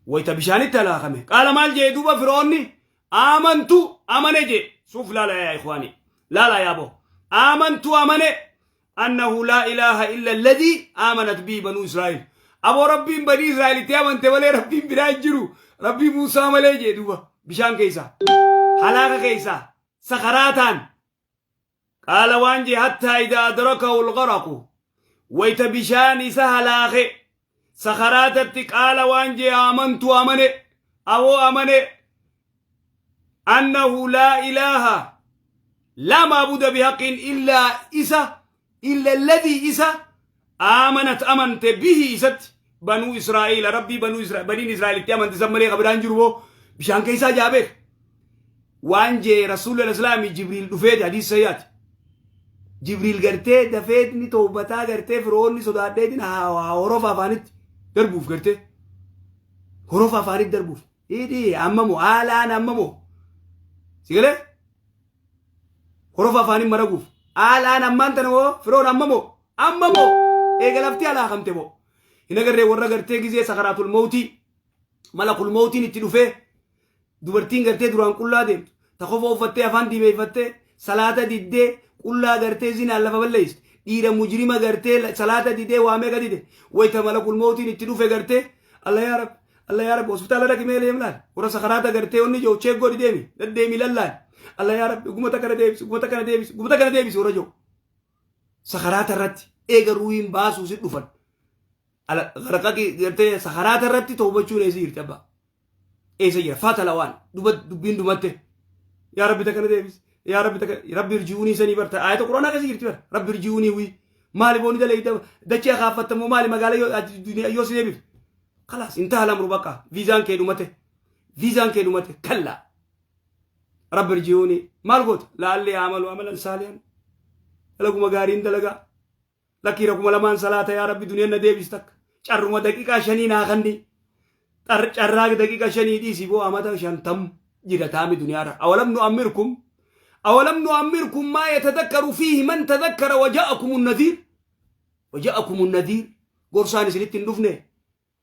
[SPEAKER 1] wayta bishaanitti halaakame, qaala maal jee duuba Firoonni? آمنت amane jee. Suuf laala yaa ikhwaani, laala yaa bo. آمنت amane، أنه لا إله إلا الذي آمنت به بنو إسرائيل. Aboo, Rabbiin banii Israa'elitti amante malee Rabbiin biraa hin jiru, Rabbii Muusaa malee jee. Duuba bishaan keessa, halaaka keessa, sakaraataan qaala waan jee, حتى إذا أدركه الغرق, wayta bishaan isa halaake sakaraatatti, qaala waan jee, آمنت amane, aboo amane، أنه لا إله، لا معبود بحق إلا isa، إلا الذي isa، آمنت amante، به isatti، بنو إسرائيل, Rabbii banuu Israa'el, baniin Israa'elitti amante san malee qabiraan jiru. Boo bishaan keessaa jaabeek waan jee Rasuulli Islaamii Jibriil dhufeeti, hadiis sayyaati. Jibriil gartee dafeetni toobataa gartee Firoonni sodaadheetiin haa horofa afaanitti darbuuf, gartee horofa afaanitti darbuuf hidhi ammamoo haalaan ammamoo sigalee horofa afaaniin maraguuf haalaan ammaan tana moo Firoon ammamoo ammamoo eega lafti alaakamte moo hin agarree. Warra gartee gizee sakaraatul mawtii malakul mawtiin itti dhufee, dubartiin gartee duraan qullaa deemtu ta kofa uffattee afaan diimeeffattee salaata diddee qullaa gartee zinaan lafa balleessite, dhiira mujrima gartee salaata didee waamee dide, wayta malakul mawtiin itti dhufe gartee "Allah yaa Rabbi, Allah yaa Rabbi, hospitaala dhaqi mee leemlaan warra sakaraata gartee onni jiru check godhi, deemi daddeemi lallaan, Allah yaa Rabbi, gumata kana deebisi, gumata kana deebisi, gumata kana deebisi" warra jiru sakaraata irratti eega ruuhiin baasuu si dhufan garaqaqi gartee sakaraata irratti toobachuun eessa jirti abbaa? Eessa jira? Faatala waan duba dubbiin dumatte. "Yaa Rabbi, takana deebisi, yaa Rabbi, taka رب ارجعوني" sanii barta, ayata Quraanaa keessa jirti bara. رب ارجعوني, wii Maali booni dalayda dachee akaaffatta moo maali magaalaa yoo duniyaa yoo si deebifte? خلاص انتهى الأمر bakka viizaan kee dhumate, viizaan kee dhumate. كلا رب ارجعوني. Maal goota? لعلي أعمل عملا صالحا, dalaguma gaariin dalagaa. Lakkii, rakuma lamaan salaata. Yaa rabbi, duniyaan na deebis, takka carruma daqiiqaa 5 naa kanni. Carraa daqiiqaa 5 dhiisi boo, amata 50 jira taami duniyaarra. أولم نعمركم أولم نعمركم ما يتذكر فيه من تذكر وجاءكم النذير وجاءكم النذير. Gorsaan isinitti hin dhufne?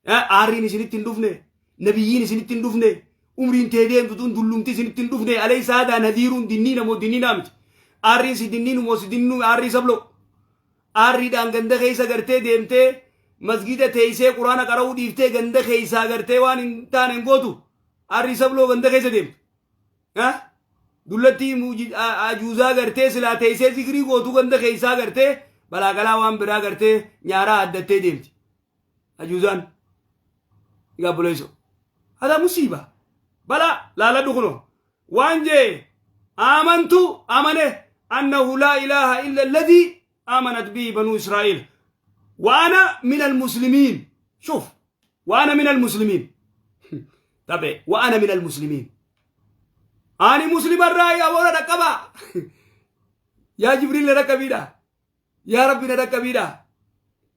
[SPEAKER 1] Aarriin isinitti hin dhufne? Nabiyyiin isinitti hin dhufne? Umriin tee deemtu tun dullumti isinitti hin dhufne? أليس هذا نذير. Dinniina moo dinniinaa miti? Aarriin si dinniinu moo si dinniinu? Aarrii sablo aarriidhaan ganda keessa gartee deemtee masgida teeysee quraana qara'uu dhiiftee ganda keessaa gartee waan hin taane hin gootu. Aarrii sabloo ganda keessa deemtu, dullattii ajuuzaa gartee silaa teeysee zikrii gootu ganda keessaa gartee balaagalaa waan biraa gartee nyaaraa addattee deemti ajuuzaan. Gaabboleeso هذا مصيبة balaa. Laaladhu, kuno waan jee: آمنت, amane, أنه لا إله إلا الذي آمنت به بنو إسرائيل وأنا من المسلمين. شوف, وأنا من المسلمين. طب وأنا من المسلمين, أنا مسلم الرأي أولا ركبا. يا جبريل ركبيدا, يا ربي ركبيدا.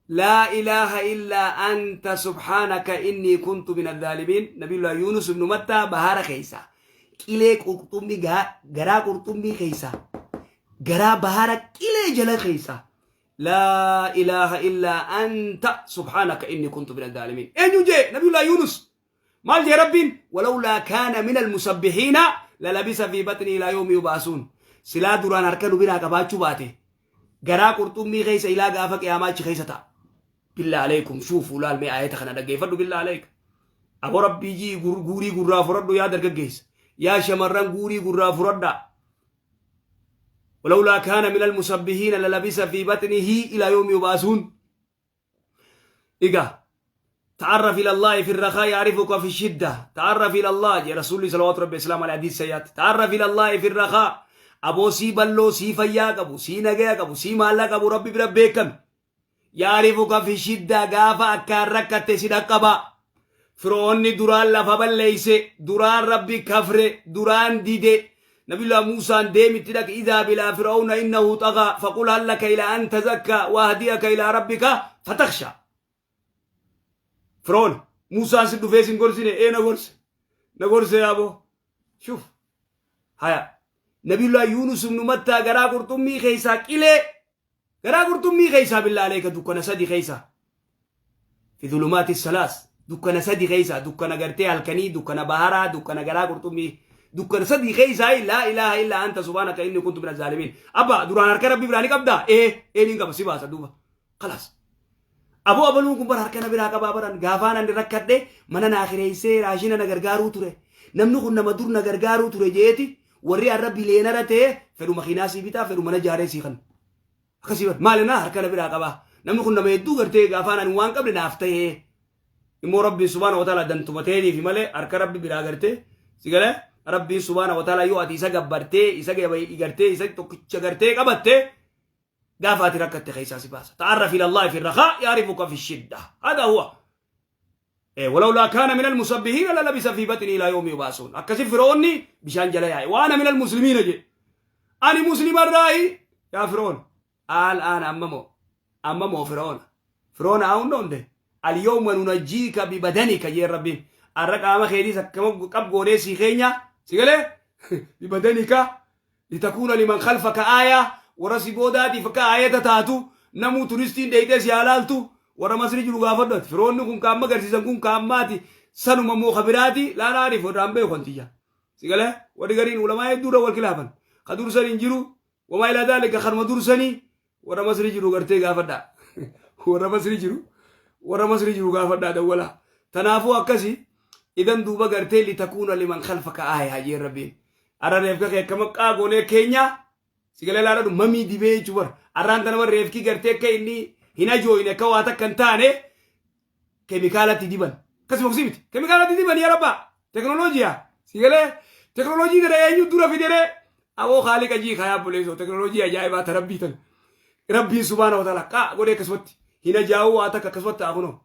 [SPEAKER 1] لا إله إلا أنت سبحانك إني كنت من الظالمين. نبي الله يونس بن متى bahara keessa, qilee qurxummii, garaa qurxummii keessa, garaa bahara qilee jala keessa, لا إله إلا أنت سبحانك إني كنت من الظالمين. eenyu jee? نبي الله يونس. Maal jee rabbiin? ولولا كان من المسبحين للبث في بطنه إلى يوم يبعثون. Silaa duraan harka nu biraa qabaachuu baate garaa qurxummii keessa ilaa gaafa qiyaamaa achi keessa ta'a. بالله عليكم شوفوا, laal mee aayata kana dhaggeeffadhu. بالله عليك, aboo rabbii jii guurii gurraa fudhadhu. Yaa dargaggeessa, yaa shamarran, guurii gurraa fudhadha. ولولا كان من المسبحين للبث في بطنه إلى يوم يبعثون. إيقا تعرف إلى الله في الرخاء يعرفك في الشدة. تعرف إلى الله يا رسول صلوات ربي السلام على حديث سيات. تعرف إلى الله في الرخاء. Aboo, sii balloo, sii fayyaa qabu, sii nagaya qabu, sii maallaqa qabu, rabbi bira beekame. يعرفك في الشدة, gaafa akkaan rakkatte si dhaqqaba. Firoonni duraan lafa balleeyse, duraan rabbi kafre, duraan dide. Nabiyullah Muusaan deemitti dhaq, اذهب إلى فرعون إنه طغى فقل هل لك إلى أن تزكى وأهديك إلى ربك فتخشى. Firoon Muusaan si dhufee sin gorsine? Ee, na gorse, na gorse yaaboo. شوف, haya, Nabiyullah Yuunus ibnu Mattaa garaa qurxummii keessaa, qilee garaa qurxummii keessaa, بالله عليك, dukkana sadi keessaa, في ظلمات الثلاث, dukkana sadi keessaa, dukkana gartee halkanii, dukkana baharaa, dukkana garaa qurxummii, dukkana sadi keessaa, لا إله إلا أنت سبحانك إني كنت من الظالمين. Abba, duraan harka rabbi biraa ni qabdaa? Ee, ee, ni qaba. Si baasa duuba. خلاص aboo, abaluun kun bara harka na biraa qabaa. Baran gaafaan ani rakkadhe mana naa kireessee raashina na gargaaruu ture. Namni kun nama dur na gargaaruu ture jeeti. Warri har'a bileenara ta'e fedhu makiinaa sii bitaa, fedhu mana jaaree sii kan akkasii bar. Maali naa harka na biraa qabaa? Namni kun nama hedduu gartee gaafaan ani waan qabne naaf ta'ee. Immoo rabbiin سبحانه وتعالى dantuma ta'eetiif malee harka rabbi biraa gartee si galee. Rabbiin سبحانه وتعالى yoo ati isa gabbartee, isa gartee, isa tokkicha gartee qabatte, gaafa ati rakkatte keessaa si baasa. تعرف إلى الله في الرخاء يعرفك في الشدة. هذا هو. إيه, ولولا كان من المسبحين للبث في بطنه إلى يوم يبعثون. Akkasi firoonni bishaan jala yaa'e. وأنا من المسلمين je, ani muslima irraayi. Yaa firoon, الآن, ammamoo, ammamoo firoona, firoona አሁን ነው اليوم ننجيك ببدنك jeen rabbiin. Arra qaama keetiis akkama qab goonee sii keenya si galee, ببدنك لتكون لمن خلفك آية. Warra si boodaatiif akka aayata taatu, namuu turistiin dheeytee si halaaltu. Warra Masri jiru gaafadhu. Firoonni kun kaamma agarsiisan kun kaammaati sanuma moo kabiraati laalaaniif warraan beeku antiyya si galee. Warri gariin ulamaa hedduudha wal kilaafan ka dursan hin jiru وما إلى ذلك. Kanuma dursanii warra Masri jiru gartee gaafadha, warra Masri jiru, warra Masri jiru gaafadha dawwala. Tanaafuu akkasi idan duuba gartee لتكون لمن خلفك آية jeen rabbiin. Arra reefka kee akka maqaa goonee keenya si galee laala mamii dibee jechuu bar. Arraan tana bar reefki gartee akka inni hin ajooyne, akka waa takka hin taane keemikaalatti diban. Akkasuma kusii miti, keemikaalatti diban. Yaa rabbaa, teknooloojiyaa si galee, teknooloojii kana eenyu dura fidere? Aboo, haaliqa jii kayaa buleesoo, teknooloojii ajaa'ibaa ta rabbii tan. Rabbiin subhaana wa ta'ala qaa godhee akkasumatti hin ajaa'uu waa takka akkasumatti ta'a kunoo.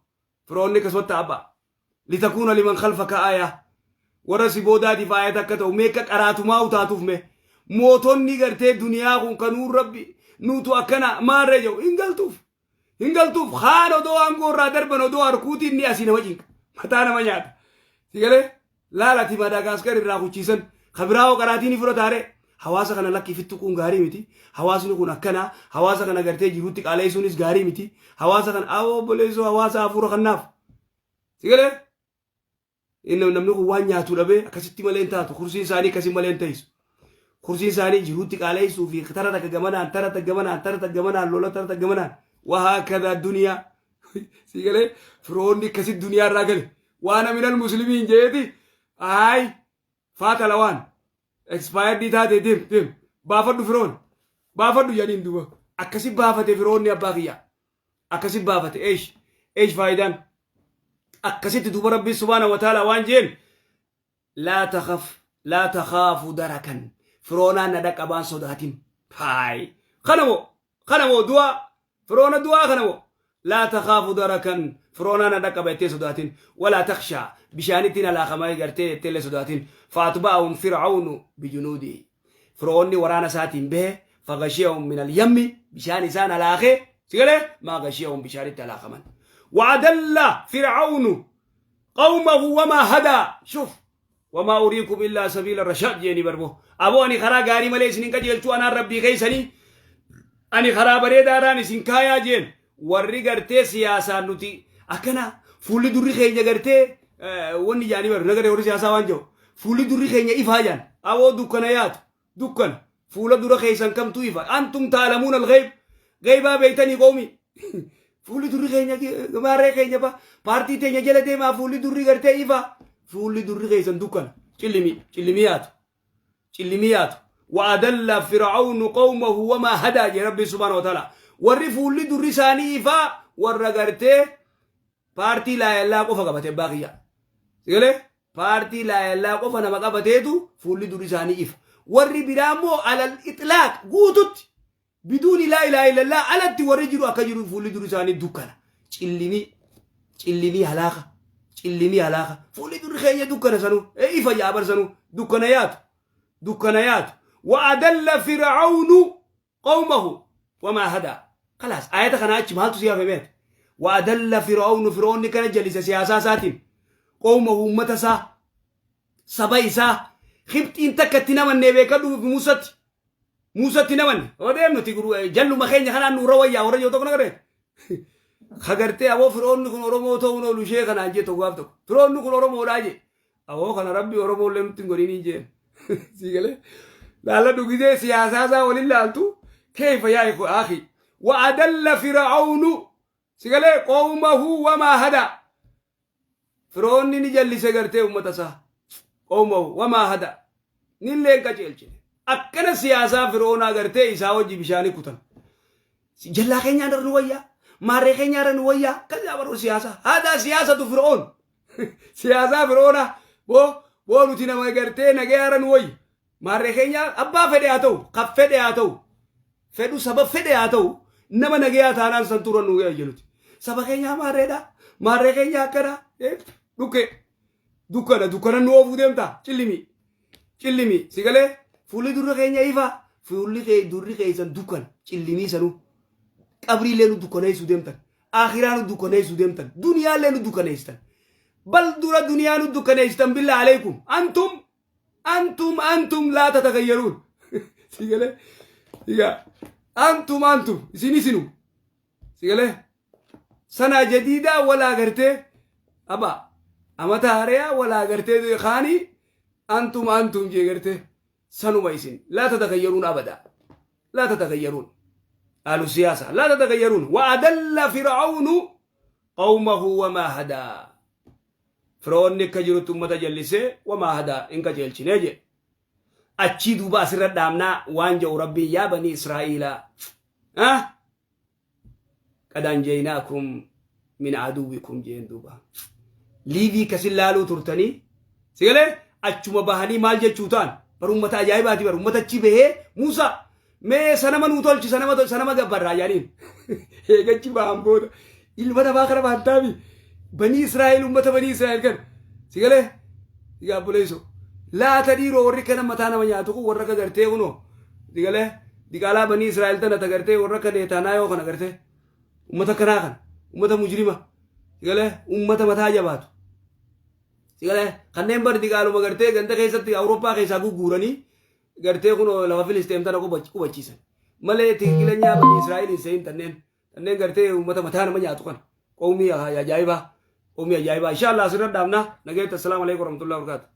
[SPEAKER 1] Firoonni akkasumatti ta'a abbaa. Litakuuna liman khalfaka aayaa. Warra si boodaatiif aayata akka ta'u meeqa qaraatumaa utaatuuf mee. Mootonni gartee duniyaa kun kanuun Rabbi nuutu akkana maarree jedhu hin galtuuf. Hin galtuuf kaan odoo aangoo irraa darban odoo harkuutiin inni asii nama cinqa. Mataa nama nyaata. Si galee laalati Madaagaaskar irraa kuchiisan kabiraa hoo qaraatii ni fudhataare. Hawaasa kana lakkii fittuquun gaarii miti. Hawaasni kun akkana. Hawaasa kana gartee jiruutti qaaleessuunis gaarii miti. Hawaasa kana awoo obboleessoo hawaasa hafuura kannaaf. Si galee Inni namni kun waan nyaatu dhabee akkasitti malee hin taatu. Kursiin isaanii akkasii malee hin ta'isu. Kursiin isaanii jiruutti qaaleessuu fi tara takka gamanaan, tara takka gamanaan, tara takka gamanaan, lola tara takka gamanaan. Wahaa kadaa duniyaa. Si galee firoonni akkasitti duniyaa irraa gale. Waan aminal muslimiin jeeti. Ayi faata lawaan. Expired taate deem deem. Baafadhu firoon. Baafadhu jedhaniin duuba. Akkasi baafate firoonni abbaa kiyyaa. Akkasi baafate eesh eesh faayidaan. Akkasitti duuba Rabbiin subhaana wa ta'ala waan jeen laa takhaf laa takhaafu darakan firoonaan na dhaqqabaan sodaatin. Haay kana moo kana moo du'aa firoona du'aa kana moo laa takhaafu darakan firoonaan na dhaqqaba jettee sodaatin walaa takhshaa bishaanitti na laaqamaa gartee jettee illee sodaatin faatba'ahum fir'aunu bijunuudii Fir'oonni waraana isaatiin bahe faghashiyahum min al-yammi bishaan isaan halaakee si galee maa ghashiyahum bishaanitti halaakaman. Wa'adalla fir'aunu qawmahu wamaa hadaa shuf wamaa uriikum illaa sabiila rashaad jeeni barbo aboo ani karaa gaarii malee isin hin qajeelchuu anaan rabbii keessanii ani karaa bareedaadhaan isin kaayaa jeen warri gartee siyaasaan nuti akkana fuulli durri keenya gartee wanni jaanii baru nagaree warri siyaasaa waan jiru fuulli durri keenya ifaa jaan aboo dukkana yaatu dukkana fuula dura keessan kamtu ifa antum taalamuun alghayb ghaybaa beeytanii qoomi fuulli durri keenya maarree keenya fa paartii teenya jala deemaa fuulli durri gartee ifa fuulli durri keessan dukkana cillimii cillimii yaatu cillimii yaatu wa'adalla fir'aunu qawmahu wamaa hadaa jee rabbiin subhaana wa ta'ala warri fuulli durri isaanii ifaa warra gartee paartii laayallaa qofa qabate abbaa kiyya sigalee paartii laayallaa qofa nama qabateetu fuulli durri isaanii ifa warri biraa immoo alal itlaaq guututti biduuni laa ilaaha illallaa alatti warri jiru akka jiru fuulli durri isaanii dukkana cillimii cillimii halaaka cillimii halaaka fuulli durri keenya dukkana sanuu ifa jaabar sanuu dukkana yaatu dukkana yaatu wa'adalla fir'aunu qawmahu wamaa hadaa kalaas ayata kana achi maaltu si hafe meet wa'adalla fir'aunu fir'aunni kana jalise siyaasaa isaatiin qawmahu ummata isaa saba isaa Kibxiin takka itti namannee beekadhu Muusatti Muusatti namanne yoo deemnu ti jalluma keenya kanaan nurra wayyaa warra jiru tokko nagarree kagartee aboo firoonni kun Oromoo ta'uun oolu ishee kanaan jee tokko gaaf tokko firoonni kun Oromoodhaa jee aboo kana rabbi Oromoo illee nutti hin godhiniin jeen sii galee laalladhu gizee siyaasaa isaa waliin laaltu keefa yaa akhi wa adalla fir'aunu si galee qawmahu wamaa hada Firoonni ni jallise gartee ummata isaa. Qawmahu wamaa hada. Nillee hin qaceelchine. Akkana siyaasaa firoonaa gartee isaa wajji bishaanii kutan. Jallaa keenyaan irra nu wayyaa. Maarree keenyaa irra nu wayyaa. Kan baruu siyaasaa. Haadaa siyaasatu firoon. Siyaasaa firoonaa. Boo boo nuti nama gartee nagayaa irra nu wayya. Maarree keenyaa abbaa fedhe haa ta'u. Kan fedhe haa ta'u. Fedhu saba fedhe haa ta'u nama nagayaa taanaan san turan nu ga'e nuti. Saba keenyaa maarreedha. Maarree keenya akkana. Dhukke. Dukkana dukkana nu oofuu deemta. Cillimi. Cillimi. Si galee fuulli durri keenya ifa. Fuulli durri keessan dukkana. Cillimii sanuu. Qabriillee nu dukkaneessuu deemtan. Akhiraa nu dukkaneessuu deemtan. Duniyaallee nu dukkaneessitan. Bal dura duniyaa nu dukkaneessitan billaa aleekum. Antum antum antum laa tatagayyaruun si galee egaa antum antum isin isinu si galee sanaa jadiidaa walaa gartee aba amata hareyaa walaa gartee kaanii antum antum jee gartee sanuma isin laa tatagayyaruun abadaa laa tatagayyaruun ahlu siyaasa laa tatagayyaruun wa adalla fir'aunu qawmahu wamaa hadaa Fir'oonni akka jirutti ummata jallisee wamaa hadaa hin qajeelchinee jedhe. Achii duuba asirra dhaamnaa waan jedhu Rabbiin yaa banii Israa'iilaa. Ah? Qad anjaynaakum min aduwwikum jeen duuba. Liivii kasin laaluu turtanii sigalee achuma bahanii maal jechuu ta'an bar ummata ajaa'ibaati bar ummata achi bahee Muusaa Mee sanama nuu tolchi sanama sanama gabbarraa jaaniin. Eegachi ba'an booda ilma namaa kana baantaami. Banii Israa'el ummata banii Israa'el kan si galee sigaa obboleessoo. Laata dhiiroo warri kana mataa nama nyaatu kun warra akka gartee kunoo si galee diqaalaa banii Israa'el tana ta gartee warra akka Neetaanaayoo kana gartee ummata kanaa kana ummata mujrima si galee ummata mataa jabaatu. Si galee kanneen bar diqaaluma gartee ganda keessatti Awurooppaa keessaa gugguuranii gartee kunoo lafa Filisxeem tana qubachiisan. Malee tikikilanyaa bani Israa'el hin se'in tanneen. Tanneen gartee uummata mataa nama nyaatu kana. Qawmii ajaa'ibaa. Qawmii ajaa'ibaa. Inshallah asirra dhaabna. Nageetti assalaamu alaikum warahmatullahi wabarakatuh.